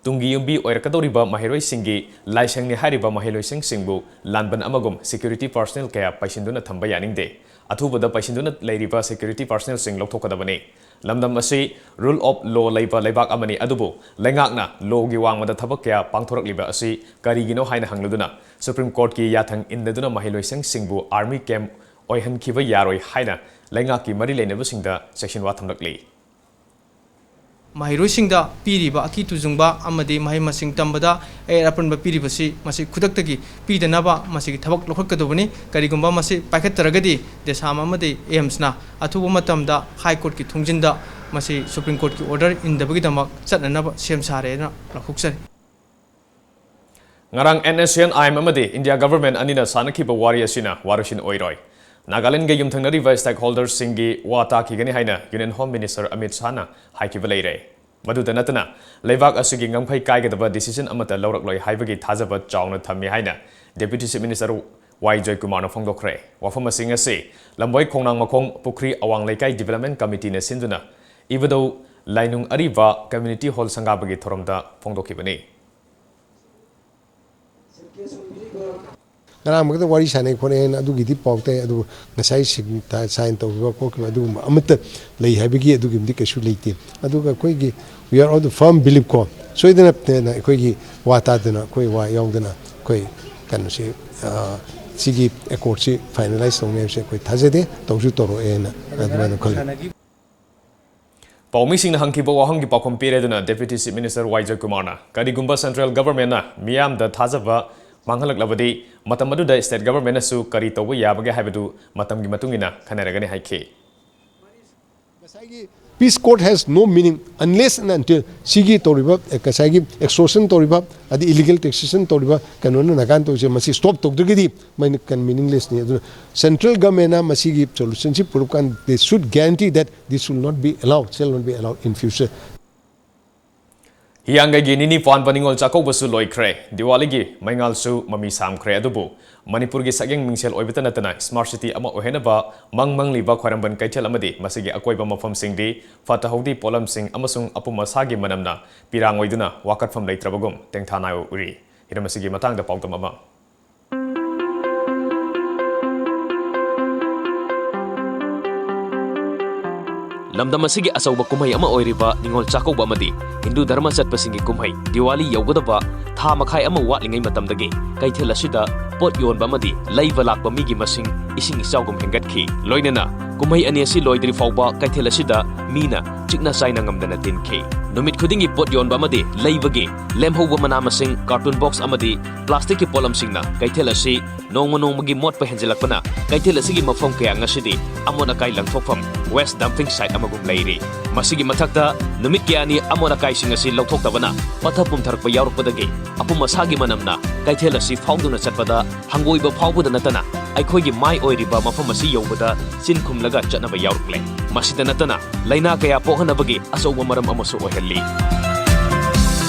ꯇꯨꯡꯒꯤ ꯌꯨꯝꯕꯤ ꯑꯣꯏꯔꯛꯀꯗꯧꯔꯤꯕ ꯃꯍꯩꯔꯣꯏꯁꯤꯡꯒꯤ ꯂꯥꯏꯁꯪꯅꯤ ꯍꯥꯏꯔꯤꯕ ꯃꯍꯩꯂꯣꯏꯁꯪꯁꯤꯡꯕꯨ ꯂꯥꯟꯕꯟ ꯑꯃꯒꯨꯝ security personnel ꯀꯌꯥ ꯄꯩꯁꯤꯟꯗꯨꯅ ꯊꯝꯕ ꯌꯥꯅꯤꯡꯗꯦ꯫ ꯑꯊꯨꯕꯗ ꯄꯩꯁꯤꯟꯗꯨꯅ ꯂꯩꯔꯤꯕ security personnelꯁꯤꯡ ꯂꯧꯊꯣꯛꯀꯗꯕꯅꯤ꯫ ꯂꯝꯗꯝ ꯑꯁꯤ rule of law ꯂꯩꯕ ꯂꯩꯕꯥꯛ ꯑꯃꯅꯤ, ꯑꯗꯨꯕꯨ ꯂꯩꯉꯥꯛꯅ lawꯒꯤ ꯋꯥꯡꯃꯗ ꯊꯕꯛ ꯀꯌꯥ ꯄꯥꯡꯊꯣꯔꯛꯂꯤꯕ ꯑꯁꯤ ꯀꯔꯤꯒꯤꯅꯣ ꯍꯥꯏꯅ ꯍꯪꯂꯗꯨꯅ Supreme Courtꯀꯤ ꯌꯥꯊꯪ ꯏꯟꯗꯗꯨꯅ ꯃꯍꯩꯂꯣꯏꯁꯪꯁꯤꯡꯕꯨ army camp ꯑꯣꯏꯍꯟꯈꯤꯕ ꯌꯥꯔꯣꯏ ꯍꯥꯏꯅ ꯂꯩꯉꯥꯛꯀꯤ ꯃꯔꯤ ꯂꯩꯅꯕꯁꯤꯡꯗ ꯆꯦꯛꯁꯤꯟꯋꯥ ꯊꯝꯂꯛꯂꯤ꯫ ꯃꯍꯩꯔꯣꯏꯁꯤꯡꯗ ꯄꯤꯔꯤꯕ ꯑꯀꯤ ꯇꯨꯖꯨꯡꯕ ꯑꯃꯗꯤ ꯃꯍꯩ ꯃꯁꯤꯡ ꯇꯝꯕꯗ ꯑꯌꯦꯠ ꯑꯄꯟꯕ ꯄꯤꯔꯤꯕꯁꯤ ꯃꯁꯤ ꯈꯨꯗꯛꯇꯒꯤ ꯄꯤꯗꯅꯕ ꯃꯁꯤꯒꯤ ꯊꯕꯛ ꯂꯧꯈꯠꯀꯗꯧꯕꯅꯤ꯫ ꯀꯔꯤꯒꯨꯝꯕ ꯃꯁꯤ ꯄꯥꯏꯈꯠꯇ꯭ꯔꯒꯗꯤ DESAM ꯑꯃꯗꯤ AIIMSꯅ ꯑꯊꯨꯕ ꯃꯇꯝꯗ High Courtꯀꯤ ꯊꯣꯡꯖꯤꯟꯗ ꯃꯁꯤ Supreme Courtꯀꯤ order ꯏꯟꯗꯕꯒꯤꯗꯃꯛ ꯆꯠꯅꯅꯕ ꯁꯦꯝ ꯁꯥꯔꯦꯅ ꯂꯥꯎꯊꯣꯛꯆꯔꯤ꯫ ꯉꯔꯥꯡ NSCN-IM ꯑꯃꯗꯤ India Government ꯑꯅꯤꯅ ꯁꯥꯟꯅꯈꯤꯕ ꯋꯥꯔꯤ ꯑꯁꯤꯅ ꯋꯥꯔꯣꯏꯁꯤꯟ ꯑꯣꯏꯔꯣꯏ꯫ ꯅꯥꯒꯥꯂꯦꯟꯗꯒ ꯌꯨꯝꯊꯪꯅꯔꯤꯕ stakeholderꯁꯤꯡꯒꯤ ꯋꯥ ꯇꯥꯈꯤꯒꯅꯤ ꯍꯥꯏꯅ Union Home Minister ꯑꯃꯤꯠ ꯁꯥꯍꯅ ꯍꯥꯏꯈꯤꯕ ꯂꯩꯔꯦ꯫ ꯃꯗꯨꯗ ꯅꯠꯇꯅ, ꯂꯩꯕꯥꯛ ꯑꯁꯤꯒꯤ ꯉꯝꯈꯩ ꯀꯥꯏꯒꯗꯕ decision ꯑꯃꯠꯇ ꯂꯧꯔꯛꯂꯣꯏ ꯍꯥꯏꯕꯒꯤ ꯊꯥꯖꯕ ꯆꯥꯎꯅ ꯊꯝꯃꯤ ꯍꯥꯏꯅ Deputy Chief Minister ꯋꯥꯏ ꯖꯣꯏꯀꯨꯃꯥꯔꯅ ꯐꯣꯡꯗꯣꯛꯈ꯭ꯔꯦ꯫ ꯋꯥꯐꯝ ꯑꯁꯤ ꯉꯁꯤ ꯂꯝꯕꯣꯏ ꯈꯣꯡꯅꯥꯡ ꯃꯈꯣꯡ ꯄꯨꯈ꯭ꯔꯤ ꯑꯋꯥꯡ ꯂꯩꯀꯥꯏ Development Committeeꯅ ꯁꯤꯟꯗꯨꯅ ꯏꯕꯨꯙꯧ ꯂꯥꯏꯅꯨꯡ ꯑꯔꯤꯕ Community Hall ꯁꯪꯒꯥꯕꯒꯤ ꯊꯧꯔꯝꯗ ꯐꯣꯡꯗꯣꯛꯈꯤꯕꯅꯤ꯫ ꯉꯔꯥꯡ ꯃꯈꯛꯇ ꯋꯥꯔꯤ ꯁꯥꯟꯅꯩ ꯈꯣꯠꯅꯩ ꯍꯥꯏꯅ ꯑꯗꯨꯒꯤꯗꯤ ꯄꯥꯎ ꯇꯥꯏ, ꯑꯗꯨꯕꯨ ꯉꯁꯥꯏ sign ꯇꯧꯈꯤꯕ ꯈꯣꯠꯈꯤꯕ ꯑꯗꯨꯒꯨꯝꯕ ꯑꯃꯠꯇ ꯂꯩ ꯍꯥꯏꯕꯒꯤ ꯑꯗꯨꯒꯤꯕꯨꯗꯤ ꯀꯩꯁꯨ ꯂꯩꯇꯦ꯫ ꯑꯗꯨꯒ ꯑꯩꯈꯣꯏꯒꯤ we are of the firm belief ꯀꯣ, ꯁꯣꯏꯗꯅ ꯑꯩꯈꯣꯏꯒꯤ ꯋꯥ ꯇꯥꯗꯅ ꯑꯩꯈꯣꯏ ꯋꯥ ꯌꯥꯎꯗꯅ ꯑꯩꯈꯣꯏ ꯀꯩꯅꯣꯁꯤ, ꯁꯤꯒꯤ accordꯁꯤ finalize ꯇꯧꯅꯤ ꯍꯥꯏꯕꯁꯤ ꯑꯩꯈꯣꯏ ꯊꯥꯖꯗꯦ, ꯇꯧꯁꯨ ꯇꯧꯔꯛꯑꯦꯅ ꯑꯗꯨꯃꯥꯏꯅ ꯈꯜꯂꯤ꯫ ꯄꯥꯎꯃꯤꯁꯤꯡꯅ ꯍꯪꯈꯤꯕ ꯋꯥꯍꯪꯒꯤ ꯄꯥꯎꯈꯨꯝ ꯄꯤꯔꯦ꯫ ꯑꯗꯨꯅ Deputy Chief Minister ꯋꯥꯏ ꯖꯣꯏꯀꯨꯃꯥꯔꯅ, ꯀꯔꯤꯒꯨꯝꯕ central governmentꯅ ꯃꯤꯌꯥꯝꯗ ꯊꯥꯖꯕ ꯃꯥꯡꯍꯜꯂꯛꯂꯕꯗꯤ ꯃꯇꯝ ꯑꯗꯨꯗ state governmentꯅꯁꯨ ꯀꯔꯤ ꯇꯧꯕ ꯌꯥꯕꯒꯦ ꯍꯥꯏꯕꯗꯨ ꯃꯇꯝꯒꯤ ꯃꯇꯨꯡ ꯏꯟꯅ ꯈꯟꯅꯔꯒꯅꯤ ꯍꯥꯏꯈꯤ꯫ ꯉꯁꯥꯏꯒꯤ Peace accord has no meaning unless and until ꯁꯤꯒꯤ ꯇꯧꯔꯤꯕ, ꯑꯦ, ꯉꯁꯥꯏꯒꯤ extortion ꯇꯧꯔꯤꯕ, ꯑꯗꯩ illegal taxation ꯇꯧꯔꯤꯕ ꯀꯩꯅꯣꯅ ꯅꯥꯒꯥꯅ ꯇꯧꯔꯤꯁꯦ, ꯃꯁꯤ stop ꯇꯧꯗ꯭ꯔꯒꯗꯤ ꯃꯩꯅ ꯀꯟ meaninglessꯅꯤ꯫ ꯑꯗꯨꯅ central governmentꯅ ꯃꯁꯤꯒꯤ solutionꯁꯤ ꯄꯨꯔꯛꯄ ꯀꯥꯟꯗ they should guarantee that this will not be allowed, shall not be allowed in future. ꯍꯤꯌꯥꯡꯒꯩꯒꯤ ꯅꯤꯅꯤ ꯄꯥꯟꯕ ꯅꯤꯉꯣꯜ ꯆꯥꯛꯀꯧꯕꯁꯨ ꯂꯣꯏꯈ꯭ꯔꯦ꯫ ꯗꯤꯋꯥꯂꯤꯒꯤ ꯃꯩꯉꯥꯜꯁꯨ ꯃꯃꯤ ꯁꯥꯝꯈ꯭ꯔꯦ꯫ ꯑꯗꯨꯕꯨ ꯃꯅꯤꯄꯨꯔꯒꯤ ꯁꯛꯌꯦꯡ ꯃꯤꯡꯁꯦꯜ ꯑꯣꯏꯕꯇ ꯅꯠꯇꯅ smart city ꯑꯃ ꯑꯣꯏꯍꯟꯅꯕ ꯃꯪ ꯃꯪꯂꯤꯕ ꯈ꯭ꯋꯥꯏꯔꯝꯕꯟ ꯀꯩꯊꯦꯜ ꯑꯃꯗꯤ ꯃꯁꯤꯒꯤ ꯑꯀꯣꯏꯕ ꯃꯐꯝꯁꯤꯡꯗꯤ ꯐꯠꯇ ꯍꯥꯎꯗꯤ ꯄꯣꯠꯂꯝꯁꯤꯡ ꯑꯃꯁꯨꯡ ꯑꯄꯨꯝ ꯑꯁꯥꯒꯤ ꯃꯅꯝꯅ ꯄꯤꯔꯥꯡ ꯑꯣꯏꯗꯨꯅ ꯋꯥꯀꯠꯐꯝ ꯂꯩꯇ꯭ꯔꯕꯒꯨꯝ ꯇꯦꯡꯊꯥ ꯅꯥꯏ ꯎꯔꯤ꯫ ꯍꯤꯔꯝ ꯑꯁꯤꯒꯤ ꯃꯇꯥꯡꯗ ꯄꯥꯎꯗꯝ ꯑꯃ꯫ ꯂꯝꯗꯝ ꯑꯁꯤꯒꯤ ꯑꯆꯧꯕ ꯀꯨꯝꯍꯩ ꯑꯃ ꯑꯣꯏꯔꯤꯕ ꯅꯤꯉꯣꯜ ꯆꯥꯛꯀꯧꯕ ꯑꯃꯗꯤ ꯍꯤꯟꯗꯨ ꯙꯔꯃ ꯆꯠꯄꯁꯤꯡꯒꯤ ꯀꯨꯝꯍꯩ ꯗꯤꯋꯥꯂꯤ ꯌꯧꯒꯗꯕ ꯊꯥ ꯃꯈꯥꯏ ꯑꯃ ꯋꯥꯠꯂꯤꯉꯩ ꯃꯇꯝꯗꯒꯤ ꯀꯩꯊꯦꯜ ꯑꯁꯤꯗ ꯄꯣꯠ ꯌꯣꯟꯕ ꯑꯃꯗꯤ ꯂꯩꯕ ꯂꯥꯛꯄ ꯃꯤꯒꯤ ꯃꯁꯤꯡ ꯏꯁꯤꯡ ꯏꯆꯥꯎꯒꯨꯝ ꯍꯦꯟꯒꯠꯈꯤ꯫ ꯂꯣꯏꯅꯅ ꯀꯨꯝꯍꯩ ꯑꯅꯤ ꯑꯁꯤ ꯂꯣꯏꯗ꯭ꯔꯤ ꯐꯥꯎꯕ ꯀꯩꯊꯦꯜ ꯑꯁꯤꯗ ꯃꯤꯅ ꯆꯤꯛꯅ ꯆꯥꯏꯅ ꯉꯝꯗꯅ ꯇꯤꯟꯈꯤ꯫ ꯅꯨꯃꯤꯠ ꯈꯨꯗꯤꯡꯒꯤ ꯄꯣꯠ ꯌꯣꯟꯕ ꯑꯃꯗꯤ ꯂꯩꯕꯒꯤ ꯂꯦꯝꯍꯧꯕ ꯃꯅꯥ ꯃꯁꯤꯡ, carton box ꯑꯃꯗꯤ plasticꯀꯤ ꯄꯣꯠꯂꯝꯁꯤꯡꯅ ꯀꯩꯊꯦꯜ ꯑꯁꯤ ꯅꯣꯡꯃ ꯅꯣꯡꯃꯒꯤ ꯃꯣꯠꯄ ꯍꯦꯟꯖꯤꯜꯂꯛꯄꯅ ꯀꯩꯊꯦꯜ ꯑꯁꯤꯒꯤ ꯃꯐꯝ ꯀꯌꯥ ꯉꯁꯤꯗꯤ ꯑꯃꯣꯠ ꯑꯀꯥꯏ ꯂꯪꯊꯣꯛꯐꯝ, waste dumping site ꯑꯃꯒꯨꯝ ꯂꯩꯔꯤ꯫ ꯃꯁꯤꯒꯤ ꯃꯊꯛꯇ ꯅꯨꯃꯤꯠ ꯀꯌꯥꯅꯤ ꯑꯃꯣꯠ ꯑꯀꯥꯏꯁꯤꯡ ꯑꯁꯤ ꯂꯧꯊꯣꯛꯇꯕꯅ ꯄꯠꯊ ꯄꯨꯝꯊꯔꯛꯄ ꯌꯥꯎꯔꯛꯄꯗꯒꯤ ꯑꯄꯨꯝ ꯑꯁꯥꯒꯤ ꯃꯅꯝꯅ ꯀꯩꯊꯦꯜ ꯑꯁꯤ ꯐꯥꯎꯗꯨꯅ ꯆꯠꯄꯗ ꯍꯪꯒꯣꯏꯕ ꯐꯥꯎꯕꯗ ꯅꯠꯇꯅ ꯑꯩꯈꯣꯏꯒꯤ ꯃꯥꯏ ꯑꯣꯏꯔꯤꯕ ꯃꯐꯝ ꯑꯁꯤ ꯌꯧꯕꯗ ꯆꯤꯟ ꯈꯨꯝꯂꯒ ꯆꯠꯅꯕ ꯌꯥꯎꯔꯛꯂꯦ꯫ ꯃꯁꯤꯗ ꯅꯠꯇꯅ ꯂꯥꯏꯅꯥ ꯀꯌꯥ ꯄꯣꯛꯍꯟꯅꯕꯒꯤ ꯑꯆꯧꯕ ꯃꯔꯝ ꯑꯃꯁꯨ ꯑꯣꯏꯍꯜꯂꯤ꯫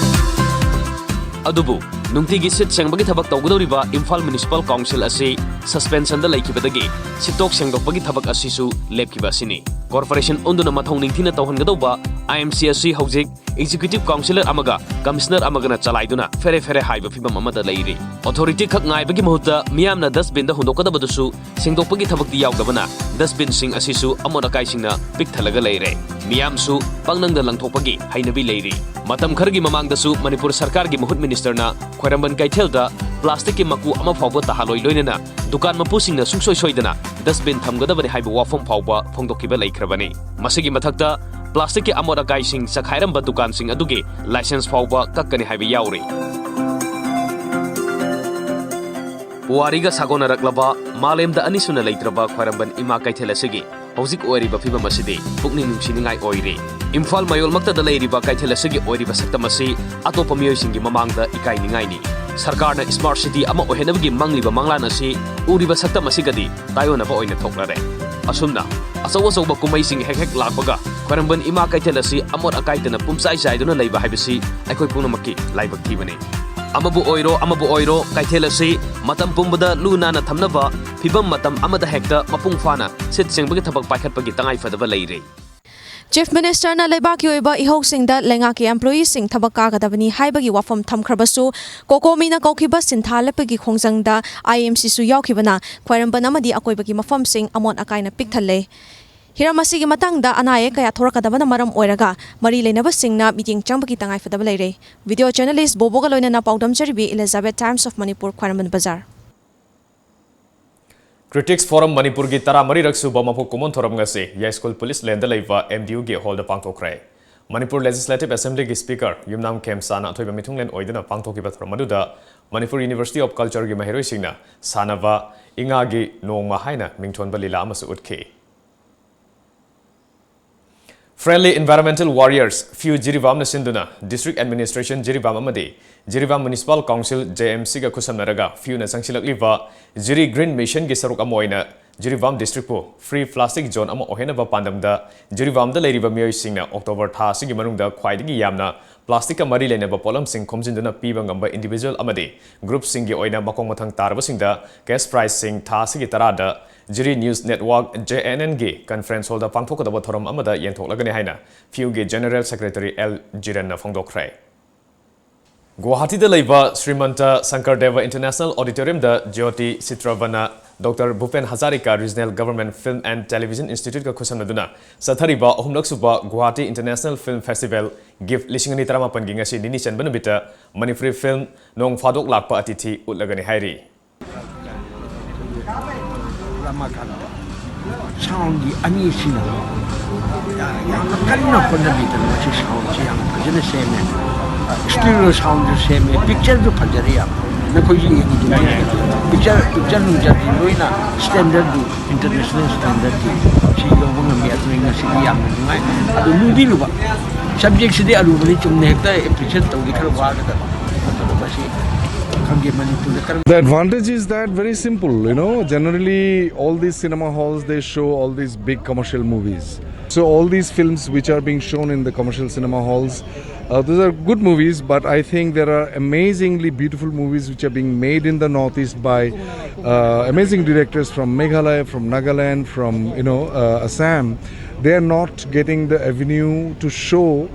ꯑꯗꯨꯕꯨ ꯅꯨꯡꯇꯤꯒꯤ ꯁꯤꯠ ꯁꯦꯡꯕꯒꯤ ꯊꯕꯛ ꯇꯧꯒꯗꯧꯔꯤꯕ ꯏꯝꯐꯥꯜ Municipal Council ꯑꯁꯤ suspensionꯗ ꯂꯩꯈꯤꯕꯗꯒꯤ ꯁꯤꯠꯇꯣꯛ ꯁꯦꯡꯗꯣꯛꯄꯒꯤ ꯊꯕꯛ ꯑꯁꯤꯁꯨ ꯂꯦꯞꯈꯤꯕ ꯑꯁꯤꯅꯤ꯫ Corporation ꯑꯣꯟꯗꯨꯅ ꯃꯊꯧ ꯅꯤꯡꯊꯤꯅ ꯇꯧꯍꯟꯒꯗꯧꯕ IMC ꯑꯁꯤ ꯍꯧꯖꯤꯛ Executive Councillor ꯑꯃꯒ Commissioner ꯑꯃꯒꯅ ꯆꯂꯥꯏꯗꯨꯅ ꯐꯦꯔꯦ ꯐꯦꯔꯦ ꯍꯥꯏꯕ ꯐꯤꯕꯝ ꯑꯃꯗ ꯂꯩꯔꯤ꯫ Authority ꯈꯛ ꯉꯥꯏꯕꯒꯤ ꯃꯍꯨꯠꯇ ꯃꯤꯌꯥꯝꯅ dustbinꯗ ꯍꯨꯟꯗꯣꯛꯀꯗꯕꯗꯨꯁꯨ ꯁꯦꯡꯗꯣꯛꯄꯒꯤ ꯊꯕꯛꯇꯤ ꯌꯥꯎꯗꯕꯅ dustbinꯁꯤꯡ ꯑꯁꯤꯁꯨ ꯑꯃꯣꯠ ꯑꯀꯥꯏꯁꯤꯡꯅ ꯄꯤꯛ ꯊꯜꯂꯒ ꯂꯩꯔꯦ꯫ ꯃꯤꯌꯥꯝꯁꯨ ꯄꯪꯂꯪꯗ ꯂꯪꯊꯣꯛꯄꯒꯤ ꯍꯩꯅꯕꯤ ꯂꯩꯔꯤ꯫ ꯃꯇꯝ ꯈꯔꯒꯤ ꯃꯃꯥꯡꯗꯁꯨ ꯃꯅꯤꯄꯨꯔ ꯁꯔꯀꯥꯔꯒꯤ ꯃꯍꯨꯠ Ministerꯅ ꯈ꯭ꯋꯥꯏꯔꯝꯕꯟ ꯀꯩꯊꯦꯜꯗ plasticꯀꯤ ꯃꯀꯨ ꯑꯃ ꯐꯥꯎꯕ ꯇꯥꯍꯜꯂꯣꯏ ꯂꯣꯏꯅꯅ ꯗꯨꯀꯥꯟ ꯃꯄꯨꯁꯤꯡꯅ ꯁꯨꯡꯁꯣꯏ ꯁꯣꯏꯗꯅ dustbin ꯊꯝꯒꯗꯕꯅꯤ ꯍꯥꯏꯕ ꯋꯥꯐꯝ ꯐꯥꯎꯕ ꯐꯣꯡꯗꯣꯛꯈꯤꯕ ꯂꯩꯈ꯭ꯔꯕꯅꯤ꯫ ꯃꯁꯤꯒꯤ ꯃꯊꯛꯇ plasticꯀꯤ ꯑꯃꯣꯠ ꯑꯀꯥꯏꯁꯤꯡ ꯆꯈꯥꯏꯔꯝꯕ ꯗꯨꯀꯥꯟꯁꯤꯡ ꯑꯗꯨꯒꯤ licence ꯐꯥꯎꯕ ꯀꯛꯀꯅꯤ ꯍꯥꯏꯕ ꯌꯥꯎꯔꯤ꯫ ꯄꯨꯋꯥꯔꯤꯒ ꯁꯥꯒꯣꯟꯅꯔꯛꯂꯕ ꯃꯥꯂꯦꯝꯗ ꯑꯅꯤꯁꯨꯅ ꯂꯩꯇ꯭ꯔꯕ ꯈ꯭ꯋꯥꯏꯔꯝꯕꯟ ꯏꯃꯥ ꯀꯩꯊꯦꯜ ꯑꯁꯤꯒꯤ ꯍꯧꯖꯤꯛ ꯑꯣꯏꯔꯤꯕ ꯐꯤꯕꯝ ꯑꯁꯤꯗꯤ ꯄꯨꯛꯅꯤꯡ ꯅꯨꯡꯁꯤꯅꯤꯡꯉꯥꯏ ꯑꯣꯏꯔꯤ꯫ ꯏꯝꯐꯥꯜ ꯃꯌꯣꯜꯃꯛꯇꯗ ꯂꯩꯔꯤꯕ ꯀꯩꯊꯦꯜ ꯑꯁꯤꯒꯤ ꯑꯣꯏꯔꯤꯕ ꯁꯛꯇꯝ ꯑꯁꯤ ꯑꯇꯣꯞꯄ ꯃꯤꯑꯣꯏꯁꯤꯡꯒꯤ ꯃꯃꯥꯡꯗ ꯏꯀꯥꯏꯅꯤꯡꯉꯥꯏꯅꯤ꯫ ꯁꯔꯀꯥꯔꯅ smart city ꯑꯃ ꯑꯣꯏꯍꯟꯅꯕꯒꯤ ꯃꯪꯂꯤꯕ ꯃꯪꯂꯥꯟ ꯑꯁꯤ ꯎꯔꯤꯕ ꯁꯛꯇꯝ ꯑꯁꯤꯒꯗꯤ ꯇꯥꯏꯑꯣꯟꯅꯕ ꯑꯣꯏꯅ ꯊꯣꯛꯂꯔꯦ꯫ ꯑꯁꯨꯝꯅ ꯑꯆꯧ ꯑꯆꯧꯕ ꯀꯨꯝꯍꯩꯁꯤꯡ ꯍꯦꯛ ꯍꯦꯛ ꯂꯥꯛꯄꯒ ꯈ꯭ꯋꯥꯏꯔꯝꯕꯟ ꯏꯃꯥ ꯀꯩꯊꯦꯜ ꯑꯁꯤ ꯑꯃꯣꯠ ꯑꯀꯥꯏꯗꯅ ꯄꯨꯝꯆꯥꯏ ꯆꯥꯏꯗꯨꯅ ꯂꯩꯕ ꯍꯥꯏꯕꯁꯤ ꯑꯩꯈꯣꯏ ꯄꯨꯝꯅꯃꯛꯀꯤ ꯂꯥꯏꯕꯛ ꯊꯤꯕꯅꯤ꯫ ꯑꯃꯕꯨ ꯑꯣꯏꯔꯣ, ꯑꯃꯕꯨ ꯑꯣꯏꯔꯣ, ꯀꯩꯊꯦꯜ ꯑꯁꯤ ꯃꯇꯝ ꯄꯨꯝꯕꯗ ꯂꯨ ꯅꯥꯟꯅ ꯊꯝꯅꯕ, ꯐꯤꯕꯝ ꯃꯇꯝ ꯑꯃꯗ ꯍꯦꯛꯇ ꯃꯄꯨꯡ ꯐꯥꯅ ꯁꯤꯠ ꯁꯦꯡꯕꯒꯤ ꯊꯕꯛ ꯄꯥꯏꯈꯠꯄꯒꯤ ꯇꯉꯥꯏꯐꯗꯕ ꯂꯩꯔꯦ꯫ Chief Ministerꯅ ꯂꯩꯕꯥꯛꯀꯤ ꯑꯣꯏꯕ ꯏꯍꯧꯁꯤꯡꯗ ꯂꯩꯉꯥꯛꯀꯤ employeeꯁꯤꯡ ꯊꯕꯛ ꯀꯥꯒꯗꯕꯅꯤ ꯍꯥꯏꯕꯒꯤ ꯋꯥꯐꯝ ꯊꯝꯈ꯭ꯔꯕꯁꯨ, COCOMIꯅ ꯀꯧꯈꯤꯕ ꯁꯤꯟꯊꯥ ꯂꯦꯞꯄꯒꯤ ꯈꯣꯡꯖꯪꯗ IMCꯁꯨ ꯌꯥꯎꯈꯤꯕꯅ ꯈ꯭ꯋꯥꯏꯔꯝꯕꯟ ꯑꯃꯗꯤ ꯑꯀꯣꯏꯕꯒꯤ ꯃꯐꯝꯁꯤꯡ ꯑꯃꯣꯠ ꯑꯀꯥꯏꯅ ꯄꯤꯛ ꯊꯜꯂꯦ꯫ ꯍꯤꯔꯝ ꯑꯁꯤꯒꯤ ꯃꯇꯥꯡꯗ ꯑꯅꯥ ꯑꯌꯦꯛ ꯀꯌꯥ ꯊꯣꯔꯛꯀꯗꯕꯅ ꯃꯔꯝ ꯑꯣꯏꯔꯒ ꯃꯔꯤ ꯂꯩꯅꯕꯁꯤꯡꯅ ꯃꯤꯠꯌꯦꯡ ꯆꯪꯕꯒꯤ ꯇꯉꯥꯏꯐꯗꯕ ꯂꯩꯔꯦ꯫ Video journalist ꯕꯣꯕꯣꯒ ꯂꯣꯏꯅꯅ ꯄꯥꯎꯗꯝ ꯖꯔꯤꯕꯤ, Elizabeth, Times of Manipur, ꯈ꯭ꯋꯥꯏꯔꯝꯕꯟ ꯕꯖꯥꯔ꯫ Critics Forum ꯃꯅꯤꯄꯨꯔꯒꯤ ꯇꯔꯥꯃꯔꯤꯔꯛ ꯁꯨꯕ ꯃꯄꯣꯛ ꯀꯨꯝꯑꯣꯟ ꯊꯧꯔꯝ ꯉꯁꯤ ꯌꯥꯏꯁ꯭ꯀꯨꯜ ꯄꯨꯂꯤꯁ ꯂꯦꯟꯗ ꯂꯩꯕ MDUꯒꯤ ꯍꯣꯜꯗ ꯄꯥꯡꯊꯣꯛꯈ꯭ꯔꯦ꯫ ꯃꯅꯤꯄꯨꯔ Legislative Assemblyꯒꯤ Speaker ꯌꯨꯝꯅꯥꯝ ꯈꯦꯝꯆꯥꯅ ꯑꯊꯣꯏꯕ ꯃꯤꯊꯨꯡꯂꯦꯟ ꯑꯣꯏꯗꯨꯅ ꯄꯥꯡꯊꯣꯛꯈꯤꯕ ꯊꯧꯔꯝ ꯑꯗꯨꯗ ꯃꯅꯤꯄꯨꯔ University of Cultureꯒꯤ ꯃꯍꯩꯔꯣꯏꯁꯤꯡꯅ ꯁꯥꯟꯅꯕ ꯏꯉꯥꯒꯤ ꯅꯣꯡꯃ ꯍꯥꯏꯅ ꯃꯤꯡꯊꯣꯟꯕ ꯂꯤꯂꯥ ꯑꯃꯁꯨ ꯎꯠꯈꯤ꯫ Friendly Environmental Warriors, ꯐꯤꯌꯨ ꯖꯤꯔꯤꯕꯥꯝꯅ ꯁꯤꯟꯗꯨꯅ District Administration ꯖꯤꯔꯤꯕꯥꯝ ꯑꯃꯗꯤ ꯖꯤꯔꯤꯕꯥꯝ Municipal Council, JMCꯒ ꯈꯨꯠꯁꯝꯅꯔꯒ ꯐꯤꯌꯨꯅ ꯆꯪꯁꯤꯜꯂꯛꯂꯤꯕ ꯖꯤꯔꯤ Green Missionꯒꯤ ꯁꯔꯨꯛ ꯑꯃ ꯑꯣꯏꯅ ꯖꯤꯔꯤꯕꯥꯝ districtꯄꯨ Free Plastic Zone ꯑꯃ ꯑꯣꯏꯍꯟꯅꯕ ꯄꯥꯟꯗꯝꯗ ꯖꯤꯔꯤꯕꯥꯝꯗ ꯂꯩꯔꯤꯕ ꯃꯤꯑꯣꯏꯁꯤꯡꯅ October ꯊꯥ ꯑꯁꯤꯒꯤ ꯃꯅꯨꯡꯗ ꯈ꯭ꯋꯥꯏꯗꯒꯤ ꯌꯥꯝꯅ plasticꯀ ꯃꯔꯤ ꯂꯩꯅꯕ ꯄꯣꯠꯂꯝꯁꯤꯡ ꯈꯣꯝꯖꯤꯟꯗꯨꯅ ꯄꯤꯕ ꯉꯝꯕ individual ꯑꯃꯗꯤ groupꯁꯤꯡꯒꯤ ꯑꯣꯏꯅ ꯃꯈꯣꯡ ꯃꯊꯪ ꯇꯥꯔꯕꯁꯤꯡꯗ cash prizeꯁꯤꯡ ꯊꯥ ꯑꯁꯤꯒꯤ ꯇꯔꯥꯗ ꯖꯤꯔꯤ News Network, JNNꯒꯤ conference hallꯗ ꯄꯥꯡꯊꯣꯛꯀꯗꯕ ꯊꯧꯔꯝ ꯑꯃꯗ ꯌꯦꯟꯊꯣꯛꯂꯒꯅꯤ ꯍꯥꯏꯅ ꯐꯤꯌꯨꯒꯤ General Secretary ꯑꯦꯜ ꯖꯤꯔꯟꯅ ꯐꯣꯡꯗꯣꯛꯈ꯭ꯔꯦ꯫ ꯒꯨꯋꯥꯍꯥꯇꯤꯗ ꯂꯩꯕ ꯁ꯭ꯔꯤꯃꯟꯇ ꯁꯪꯀꯔꯗꯦꯕ International Auditoriumꯗ Jyoti ꯆꯤꯇ꯭ꯔꯕꯅ Doctor Bhupen Hazarika Regional Government Film and Television Instituteꯀ ꯈꯨꯠꯁꯝꯅꯗꯨꯅ ꯆꯠꯊꯔꯤꯕ ꯑꯍꯨꯝꯂꯛ ꯁꯨꯕ Guwahati International Film Festival, ꯒꯤꯐ ꯂꯤꯁꯤꯡ ꯑꯅꯤ ꯇꯔꯥꯃꯥꯄꯟꯒꯤ ꯉꯁꯤ ꯅꯤꯅꯤ ꯆꯟꯕ ꯅꯨꯃꯤꯠꯇ ꯃꯅꯤꯄꯨꯔꯤ film ꯅꯣꯡ ꯐꯥꯗꯣꯛ ꯂꯥꯛꯄ ꯑꯇꯤꯊꯤ ꯎꯠꯂꯒꯅꯤ ꯍꯥꯏꯔꯤ꯫ ꯔꯃꯥꯀꯥꯟꯇ꯫ ꯁꯥꯎꯟꯒꯤ ꯑꯅꯤꯁꯤꯅ ꯌꯥꯝꯅ ꯀꯟꯅ ꯍꯣꯠꯅꯕꯤꯗꯅ ꯃꯁꯤ ꯁꯥꯎꯟꯁꯤ ꯌꯥꯝ ꯐꯖꯅ ꯁꯦꯝꯃꯦ꯫ ꯁ꯭ꯇꯤꯔꯤꯑꯣ ꯁꯥꯎꯟꯁꯨ ꯁꯦꯝꯃꯦ, ꯄꯤꯛꯆꯔꯁꯨ ꯐꯖꯔꯦ ꯌꯥꯝ꯫ ꯅꯈꯣꯏꯁꯨ ꯌꯦꯡꯉꯤꯗꯨꯅꯤ, ꯄꯤꯛꯆꯔ, ꯄꯤꯛꯆꯔ ꯅꯨꯡꯆꯔꯗꯤ ꯂꯣꯏꯅ ꯁ꯭ꯇꯦꯟꯗꯔꯗꯤ, ꯏꯟꯇꯔꯅꯦꯁꯅꯦꯜ ꯁ꯭ꯇꯦꯟꯗꯔꯗꯤ꯫ ꯁꯤ ꯂꯧꯕ ꯉꯝꯃꯤ꯫ ꯑꯗꯨꯅ ꯉꯁꯤꯗꯤ ꯌꯥꯝꯅ ꯅꯨꯡꯉꯥꯏ꯫ ꯑꯗꯨ ꯂꯨꯗꯤ ꯂꯨꯕ, ꯁꯕꯖꯦꯛꯁꯤꯗꯤ ꯑꯔꯨꯕꯅꯤ꯫ ꯆꯨꯝꯅ ꯍꯦꯛꯇ ꯑꯦꯄ꯭ꯔꯤꯁꯤꯌꯦꯠ ꯇꯧꯗꯤ ꯈꯔ ꯋꯥꯒꯗꯕ꯫ ꯑꯗꯨ ꯃꯁꯤ ꯈꯪꯗꯦ, ꯃꯅꯤꯄꯨꯔꯗ ꯀꯔꯝ The advantage is that very simple, you know, generally all these cinema halls, they show all these big commercial movies. So all these films which are being shown in the commercial cinema halls, uh, those are good movies, but I think there are amazingly beautiful movies which are being made in the Northeast by uh, amazing directors from Meghalaya, from Nagaland, from, you know, uh, Assam. They are not getting the avenue to show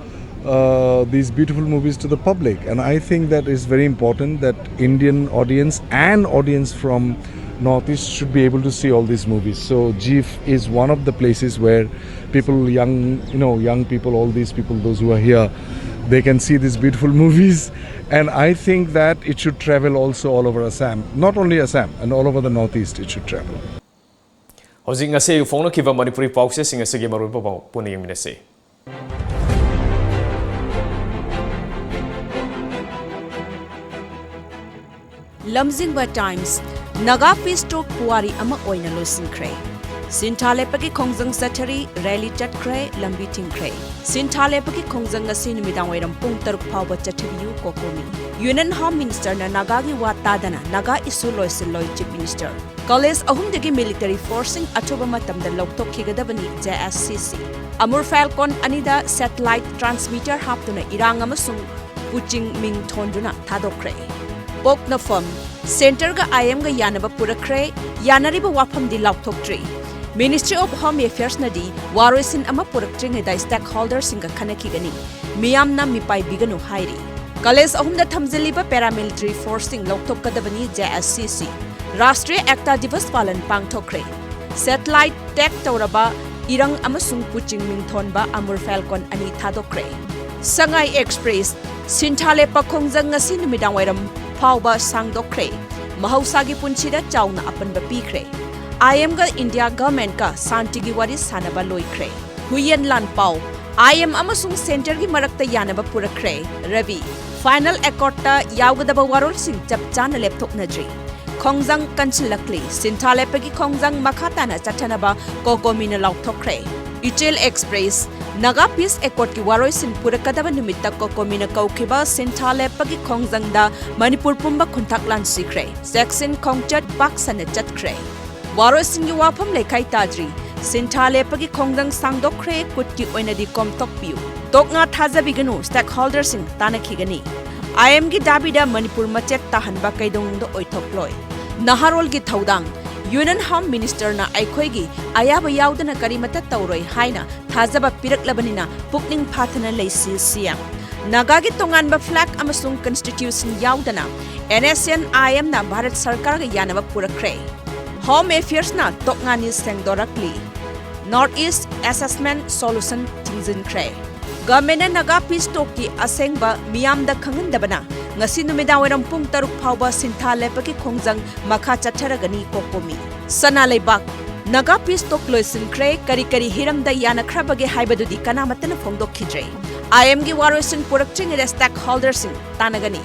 uh, these beautiful movies to the public, and I think that is very important that Indian audience and audience from Northeast should be able to see all these movies. So GIFF is one of the places where people, young, you know, young people, all these people, those who are here, they can see these beautiful movies. And I think that it should travel also all over Assam, not only Assam, and all over the Northeast it should travel. ꯍꯧꯖꯤꯛ ꯉꯁꯤ ꯑꯌꯨꯛ ꯐꯣꯡꯅꯈꯤꯕ ꯃꯅꯤꯄꯨꯔꯤ ꯄꯥꯎꯆꯦꯁꯤꯡ ꯑꯁꯤꯒꯤ ꯃꯔꯨꯑꯣꯏꯕ ꯄꯥꯎ ꯄꯨꯟꯅ ꯌꯦꯡꯃꯤꯟꯅꯁꯤ꯫ ꯂꯝꯖꯤꯡꯕ times. Naga piece ꯇꯣꯛ ꯄꯨꯋꯥꯔꯤ ꯑꯃ ꯑꯣꯏꯅ ꯂꯣꯏꯁꯤꯟꯈ꯭ꯔꯦ꯫ ꯁꯤꯟꯊꯥ ꯂꯦꯞꯄꯒꯤ ꯈꯣꯡꯖꯪ ꯆꯠꯊꯔꯤ, ꯔꯦꯂꯤ ꯆꯠꯈ꯭ꯔꯦ, ꯂꯝꯕꯤ ꯊꯤꯡꯈ꯭ꯔꯦ꯫ ꯁꯤꯟꯊꯥ ꯂꯦꯞꯄꯒꯤ ꯈꯣꯡꯖꯪ ꯑꯁꯤ ꯅꯨꯃꯤꯗꯥꯡꯋꯥꯏꯔꯝ ꯄꯨꯡ ꯇꯔꯨꯛ ꯐꯥꯎꯕ ꯆꯠꯊꯕꯤꯌꯨ, ꯀꯣꯀꯣꯃꯤ꯫ ꯌꯨꯅꯤꯌꯟ ꯍꯣꯝ ꯃꯤꯅꯤꯁꯇꯔꯅ ꯅꯥꯒꯥꯒꯤ ꯋꯥ ꯇꯥꯗꯅ ꯅꯥꯒꯥ ꯏꯁꯨ ꯂꯣꯏꯁꯤꯜꯂꯣꯏ, ꯆꯤꯐ ꯃꯤꯅꯤꯁꯇꯔ꯫ ꯀꯣꯂꯦꯖ ꯑꯍꯨꯝꯗꯒꯤ ꯃꯤꯂꯤꯇꯔꯤ ꯐꯣꯔꯁꯁꯤꯡ ꯑꯊꯨꯕ ꯃꯇꯝꯗ ꯂꯧꯊꯣꯛꯈꯤꯒꯗꯕꯅꯤ, ꯖꯦ ꯑꯦꯁ ꯁꯤ ꯁꯤ꯫ ꯑꯃꯨꯔ ꯐꯦꯜꯀꯣꯟ ꯑꯅꯤꯗ ꯁꯦꯇꯦꯂꯥꯏꯠ ꯇ꯭ꯔꯥꯟꯁꯃꯤꯇꯔ ꯍꯥꯞꯇꯨꯅ ꯏꯔꯥꯡ ꯑꯃꯁꯨꯡ ꯄꯨꯆꯤꯡ ꯃꯤꯡ ꯊꯣꯟꯗꯨꯅ ꯊꯥꯗꯣꯛꯈ꯭ꯔꯦ꯫ ꯄꯣꯛꯅꯐꯝ꯫ ꯁꯦꯟꯇꯔꯒ ꯑꯥꯏ ꯑꯦꯝꯒ ꯌꯥꯅꯕ ꯄꯨꯔꯛꯈ꯭ꯔꯦ꯫ ꯌꯥꯅꯔꯤꯕ ꯋꯥꯐꯝꯗꯤ ꯂꯥꯎꯊꯣꯛꯇ꯭ꯔꯤ꯫ ꯃꯤꯅꯤꯁꯇ꯭ꯔꯤ ꯑꯣꯐ ꯍꯣꯝ ꯑꯦꯐꯤꯌꯔꯁꯅꯗꯤ ꯋꯥꯔꯣꯏꯁꯤꯟ ꯑꯃ ꯄꯨꯔꯛꯇ꯭ꯔꯤꯉꯩꯗ ꯁ꯭ꯇꯦꯛꯍꯣꯜꯗꯔꯁꯤꯡꯒ ꯈꯟꯅꯈꯤꯒꯅꯤ꯫ ꯃꯤꯌꯥꯝꯅ ꯃꯤꯄꯥꯏꯕꯤꯒꯅꯨ ꯍꯥꯏꯔꯤ꯫ ꯀꯣꯂꯦꯖ ꯑꯍꯨꯝꯗ ꯊꯝꯖꯤꯜꯂꯤꯕ ꯄꯦꯔꯥꯃꯤꯂꯤꯇꯔꯤ ꯐꯣꯔꯁꯁꯤꯡ ꯂꯧꯊꯣꯛꯀꯗꯕꯅꯤ, ꯖꯦ ꯑꯦꯁ ꯁꯤ ꯁꯤ꯫ ꯔꯥꯁꯇ꯭ꯔꯤꯌ ꯑꯦꯛꯇꯥ ꯗꯤꯕꯁ ꯄꯥꯂꯟ ꯄꯥꯡꯊꯣꯛꯈ꯭ꯔꯦ꯫ ꯁꯦꯇꯦꯂꯥꯏꯠ ꯇꯦꯒ ꯇꯧꯔꯕ ꯏꯔꯪ ꯑꯃꯁꯨꯡ ꯄꯨꯆꯤꯡ ꯃꯤꯡꯊꯣꯟꯕ ꯑꯃꯨꯔ ꯐꯦꯜꯀꯣꯟ ꯑꯅꯤ ꯊꯥꯗꯣꯛꯈ꯭ꯔꯦ꯫ ꯁꯉꯥꯏ ꯑꯦꯛꯁꯄ꯭ꯔꯦꯁ꯫ ꯁꯤꯟꯊꯥ ꯂꯦꯞꯄ ꯈꯣꯡꯖꯪ ꯉꯁꯤ ꯅꯨꯃꯤꯗꯥꯡꯋꯥꯏꯔꯝ ꯐꯥꯎꯕ ꯁꯥꯡꯗꯣꯛꯈ꯭ꯔꯦ꯫ ꯃꯍꯧꯁꯥꯒꯤ ꯄꯨꯟꯁꯤꯗ ꯆꯥꯎꯅ ꯑꯄꯟꯕ ꯄꯤꯈ꯭ꯔꯦ꯫ ꯑꯥꯏ ꯑꯦꯝꯒ ꯏꯟꯗꯤꯌꯥ ꯒꯚꯔꯟꯃꯦꯟꯠꯀ ꯁꯥꯟꯇꯤꯒꯤ ꯋꯥꯔꯤ ꯁꯥꯟꯅꯕ ꯂꯣꯏꯈ꯭ꯔꯦ꯫ ꯍꯨꯏꯌꯦꯟ ꯂꯥꯟꯄꯥꯎ꯫ ꯑꯥꯏ ꯑꯦꯝ ꯑꯃꯁꯨꯡ ꯁꯦꯟꯇꯔꯒꯤ ꯃꯔꯛꯇ ꯌꯥꯅꯕ ꯄꯨꯔꯛꯈ꯭ꯔꯦ꯫ ꯔꯕꯤ꯫ ꯐꯥꯏꯅꯦꯜ ꯑꯦꯀꯣꯔꯗꯇ ꯌꯥꯎꯒꯗꯕ ꯋꯥꯔꯣꯜꯁꯤꯡ ꯆꯞ ꯆꯥꯅ ꯂꯦꯞꯊꯣꯛꯅꯗ꯭ꯔꯤ꯫ ꯈꯣꯡꯖꯪ ꯀꯟꯁꯤꯜꯂꯛꯂꯤ꯫ ꯁꯤꯟꯊꯥ ꯂꯦꯞꯄꯒꯤ ꯈꯣꯡꯖꯪ ꯃꯈꯥ ꯇꯥꯅ ꯆꯠꯊꯅꯕ ꯀꯣꯀꯣꯃꯤꯅ ꯂꯥꯎꯊꯣꯛꯈ꯭ꯔꯦ꯫ ꯏꯆꯦꯜ ꯑꯦꯛꯁꯄ꯭ꯔꯦꯁ, ꯅꯥꯒꯥ ꯄꯤꯁ ꯑꯦꯀꯣꯔꯗꯀꯤ ꯋꯥꯔꯣꯏꯁꯤꯟ ꯄꯨꯔꯛꯀꯗꯕ ꯅꯨꯃꯤꯠꯇ ꯀꯣꯀꯣꯃꯤꯅ ꯀꯧꯈꯤꯕ ꯁꯤꯟꯊꯥ ꯂꯦꯞꯄꯒꯤ ꯈꯣꯡꯖꯪꯗ ꯃꯅꯤꯄꯨꯔ ꯄꯨꯝꯕ ꯈꯨꯟꯊꯥꯛ ꯂꯥꯟꯁꯤꯈ꯭ꯔꯦ꯫ ꯆꯦꯛꯁꯤꯟ ꯈꯣꯡꯆꯠ ꯄꯥꯛ ꯁꯟꯅ ꯆꯠꯈ꯭ꯔꯦ꯫ ꯋꯥꯔꯣꯏꯁꯤꯟꯒꯤ ꯋꯥꯐꯝ ꯂꯩꯈꯥꯏ ꯇꯥꯗ꯭ꯔꯤ꯫ ꯁꯤꯟꯊꯥ ꯂꯦꯞꯄꯒꯤ ꯈꯣꯡꯖꯪ ꯁꯥꯡꯗꯣꯛꯈ꯭ꯔꯦ, ꯀꯨꯠꯀꯤ ꯑꯣꯏꯅꯗꯤ ꯀꯣꯝꯊꯣꯛꯄꯤꯌꯨ꯫ ꯇꯣꯛꯉꯥ ꯊꯥꯖꯕꯤꯒꯅꯨ, stakeholderꯁꯤꯡ ꯇꯥꯟꯅꯈꯤꯒꯅꯤ꯫ ꯑꯥꯏ ꯑꯦꯝꯒꯤ ꯗꯥꯕꯤꯗ ꯃꯅꯤꯄꯨꯔ ꯃꯆꯦꯠ ꯇꯥꯍꯟꯕ ꯀꯩꯗꯧꯅꯨꯡꯗ ꯑꯣꯏꯊꯣꯛꯂꯣꯏ꯫ ꯅꯍꯥꯔꯣꯜꯒꯤ ꯊꯧꯗꯥꯡ꯫ Union Home Ministerꯅ ꯑꯩꯈꯣꯏꯒꯤ ꯑꯌꯥꯕ ꯌꯥꯎꯗꯅ ꯀꯔꯤꯃꯠꯇ ꯇꯧꯔꯣꯏ ꯍꯥꯏꯅ ꯊꯥꯖꯕ ꯄꯤꯔꯛꯂꯕꯅꯤꯅ ꯄꯨꯛꯅꯤꯡ ꯐꯥꯊꯅ ꯂꯩꯁꯤ, ꯁꯤ ꯑꯦꯝ꯫ ꯅꯥꯒꯥꯒꯤ ꯇꯣꯉꯥꯟꯕ flag ꯑꯃꯁꯨꯡ constitution ꯌꯥꯎꯗꯅ ꯑꯦꯟ ꯑꯦꯁ ꯑꯦꯟ ꯑꯥꯏ ꯑꯦꯝꯅ ꯚꯥꯔꯠ ꯁꯔꯀꯥꯔꯒ ꯌꯥꯅꯕ ꯄꯨꯔꯛꯈ꯭ꯔꯦ꯫ Home Affairsꯅ ꯇꯣꯛꯉꯥꯅꯤ ꯁꯦꯡꯗꯣꯔꯛꯂꯤ꯫ North East Assessment Solution ꯊꯤꯡꯖꯤꯟꯈ꯭ꯔꯦ꯫ Governmentꯅ Naga peace talkꯀꯤ ꯑꯁꯦꯡꯕ ꯃꯤꯌꯥꯝꯗ ꯈꯪꯍꯟꯗꯕꯅ ꯉꯁꯤ ꯅꯨꯃꯤꯗꯥꯡꯋꯥꯏꯔꯝ ꯄꯨꯡ ꯇꯔꯨꯛ ꯐꯥꯎꯕ ꯁꯤꯟꯊꯥ ꯂꯦꯞꯄꯒꯤ ꯈꯣꯡꯖꯪ ꯃꯈꯥ ꯆꯠꯊꯔꯒꯅꯤ, ꯀꯣꯀꯣꯃꯤ꯫ ꯁꯅꯥ ꯂꯩꯕꯥꯛ꯫ ꯅꯥꯒꯥ peace talk ꯂꯣꯏꯁꯤꯟꯈ꯭ꯔꯦ, ꯀꯔꯤ ꯀꯔꯤ ꯍꯤꯔꯝꯗ ꯌꯥꯅꯈ꯭ꯔꯕꯒꯦ ꯍꯥꯏꯕꯗꯨꯗꯤ ꯀꯅꯥꯃꯠꯇꯅ ꯐꯣꯡꯗꯣꯛꯈꯤꯗ꯭ꯔꯦ꯫ ꯑꯥꯏ ꯑꯦꯝꯒꯤ ꯋꯥꯔꯣꯏꯁꯤꯟ ꯄꯨꯔꯛꯇ꯭ꯔꯤꯉꯩꯗ stakeholderꯁꯤꯡ ꯇꯥꯟꯅꯒꯅꯤ꯫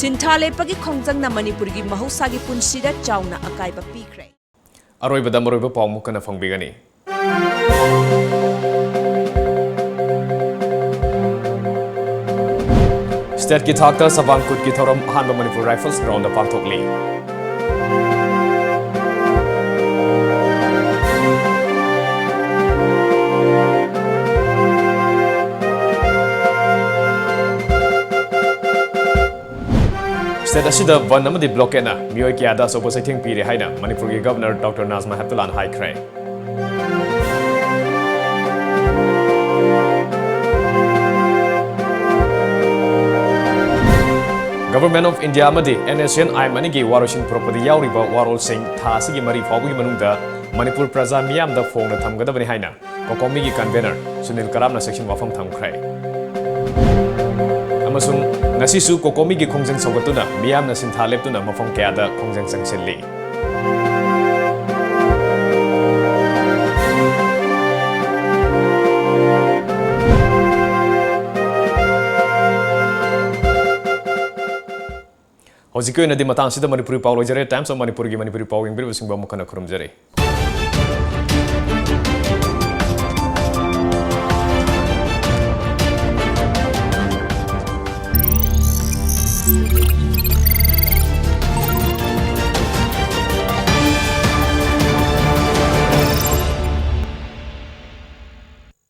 ꯁꯤꯟꯊꯥ ꯂꯦꯞꯄꯒꯤ ꯈꯣꯡꯖꯪꯅ ꯃꯅꯤꯄꯨꯔꯒꯤ ꯃꯍꯧꯁꯥꯒꯤ ꯄꯨꯟꯁꯤꯗ ꯆꯥꯎꯅ ꯑꯀꯥꯏꯕ ꯄꯤꯈ꯭ꯔꯦ꯫ ꯑꯔꯣꯏꯕꯗ ꯃꯔꯨꯑꯣꯏꯕ ꯄꯥꯎ ꯑꯃꯨꯛ ꯍꯟꯅ ꯐꯪꯕꯤꯒꯅꯤ꯫ Stateꯀꯤ ꯊꯥꯛꯇ ꯁꯕꯥꯡ ꯀꯨꯠꯀꯤ ꯊꯧꯔꯝ ꯑꯍꯥꯟꯕ ꯃꯅꯤꯄꯨꯔ Rifles groundꯗ ꯄꯥꯡꯊꯣꯛꯂꯤ꯫ State ꯑꯁꯤꯗ ꯕꯟ ꯑꯃꯗꯤ blockade ꯅ ꯃꯤꯑꯣꯏ ꯀꯌꯥꯗ ꯑꯆꯧꯕ ꯆꯩꯊꯦꯡ ꯄꯤꯔꯦ ꯍꯥꯏꯅ ꯃꯅꯤꯄꯨꯔꯒꯤ Governor Doctor ꯅꯥꯖꯃꯥ ꯍꯦꯞꯇꯨꯂꯥꯅ ꯍꯥꯏꯈ꯭ꯔꯦ꯫ Government of India ꯑꯃꯗꯤ N S C N I M ꯑꯅꯤꯒꯤ ꯋꯥꯔꯣꯏꯁꯤꯟ ꯄꯨꯔꯛꯄꯗ ꯌꯥꯎꯔꯤꯕ ꯋꯥꯔꯣꯜꯁꯤꯡ ꯊꯥ ꯑꯁꯤꯒꯤ ꯃꯔꯤ ꯐꯥꯎꯕꯒꯤ ꯃꯅꯨꯡꯗ ꯃꯅꯤꯄꯨꯔ ꯄ꯭ꯔꯖꯥ ꯃꯤꯌꯥꯝꯗ ꯐꯣꯡꯅ ꯊꯝꯒꯗꯕꯅꯤ ꯍꯥꯏꯅ ꯀꯣꯀꯣꯃꯤꯒꯤ convener ꯁꯨꯅꯤꯜ ꯀꯔꯥꯝꯅ ꯆꯦꯛꯁꯤꯟ ꯋꯥꯐꯝ ꯊꯝꯈ꯭ꯔꯦ꯫ ꯑꯃꯁꯨꯡ ꯉꯁꯤꯁꯨ ꯀꯣꯀꯣꯃꯤꯒꯤ ꯈꯣꯡꯖꯪ ꯁꯧꯒꯠꯇꯨꯅ ꯃꯤꯌꯥꯝꯅ ꯁꯤꯟꯊꯥ ꯂꯦꯞꯇꯨꯅ ꯃꯐꯝ ꯀꯌꯥꯗ ꯈꯣꯡꯖꯪ ꯆꯪꯁꯤꯜꯂꯤ꯫ ꯍꯧꯖꯤꯛꯀꯤ ꯑꯣꯏꯅꯗꯤ ꯃꯇꯥꯡꯁꯤꯗ ꯃꯅꯤꯄꯨꯔꯤ ꯄꯥꯎ ꯂꯣꯏꯖꯔꯦ꯫ Times of Manipurꯒꯤ ꯃꯅꯤꯄꯨꯔꯤ ꯄꯥꯎ ꯌꯦꯡꯕꯤꯔꯤꯕꯁꯤꯡꯕꯨ ꯑꯃꯨꯛ ꯍꯟꯅ ꯈꯨꯔꯨꯝꯖꯔꯤ꯫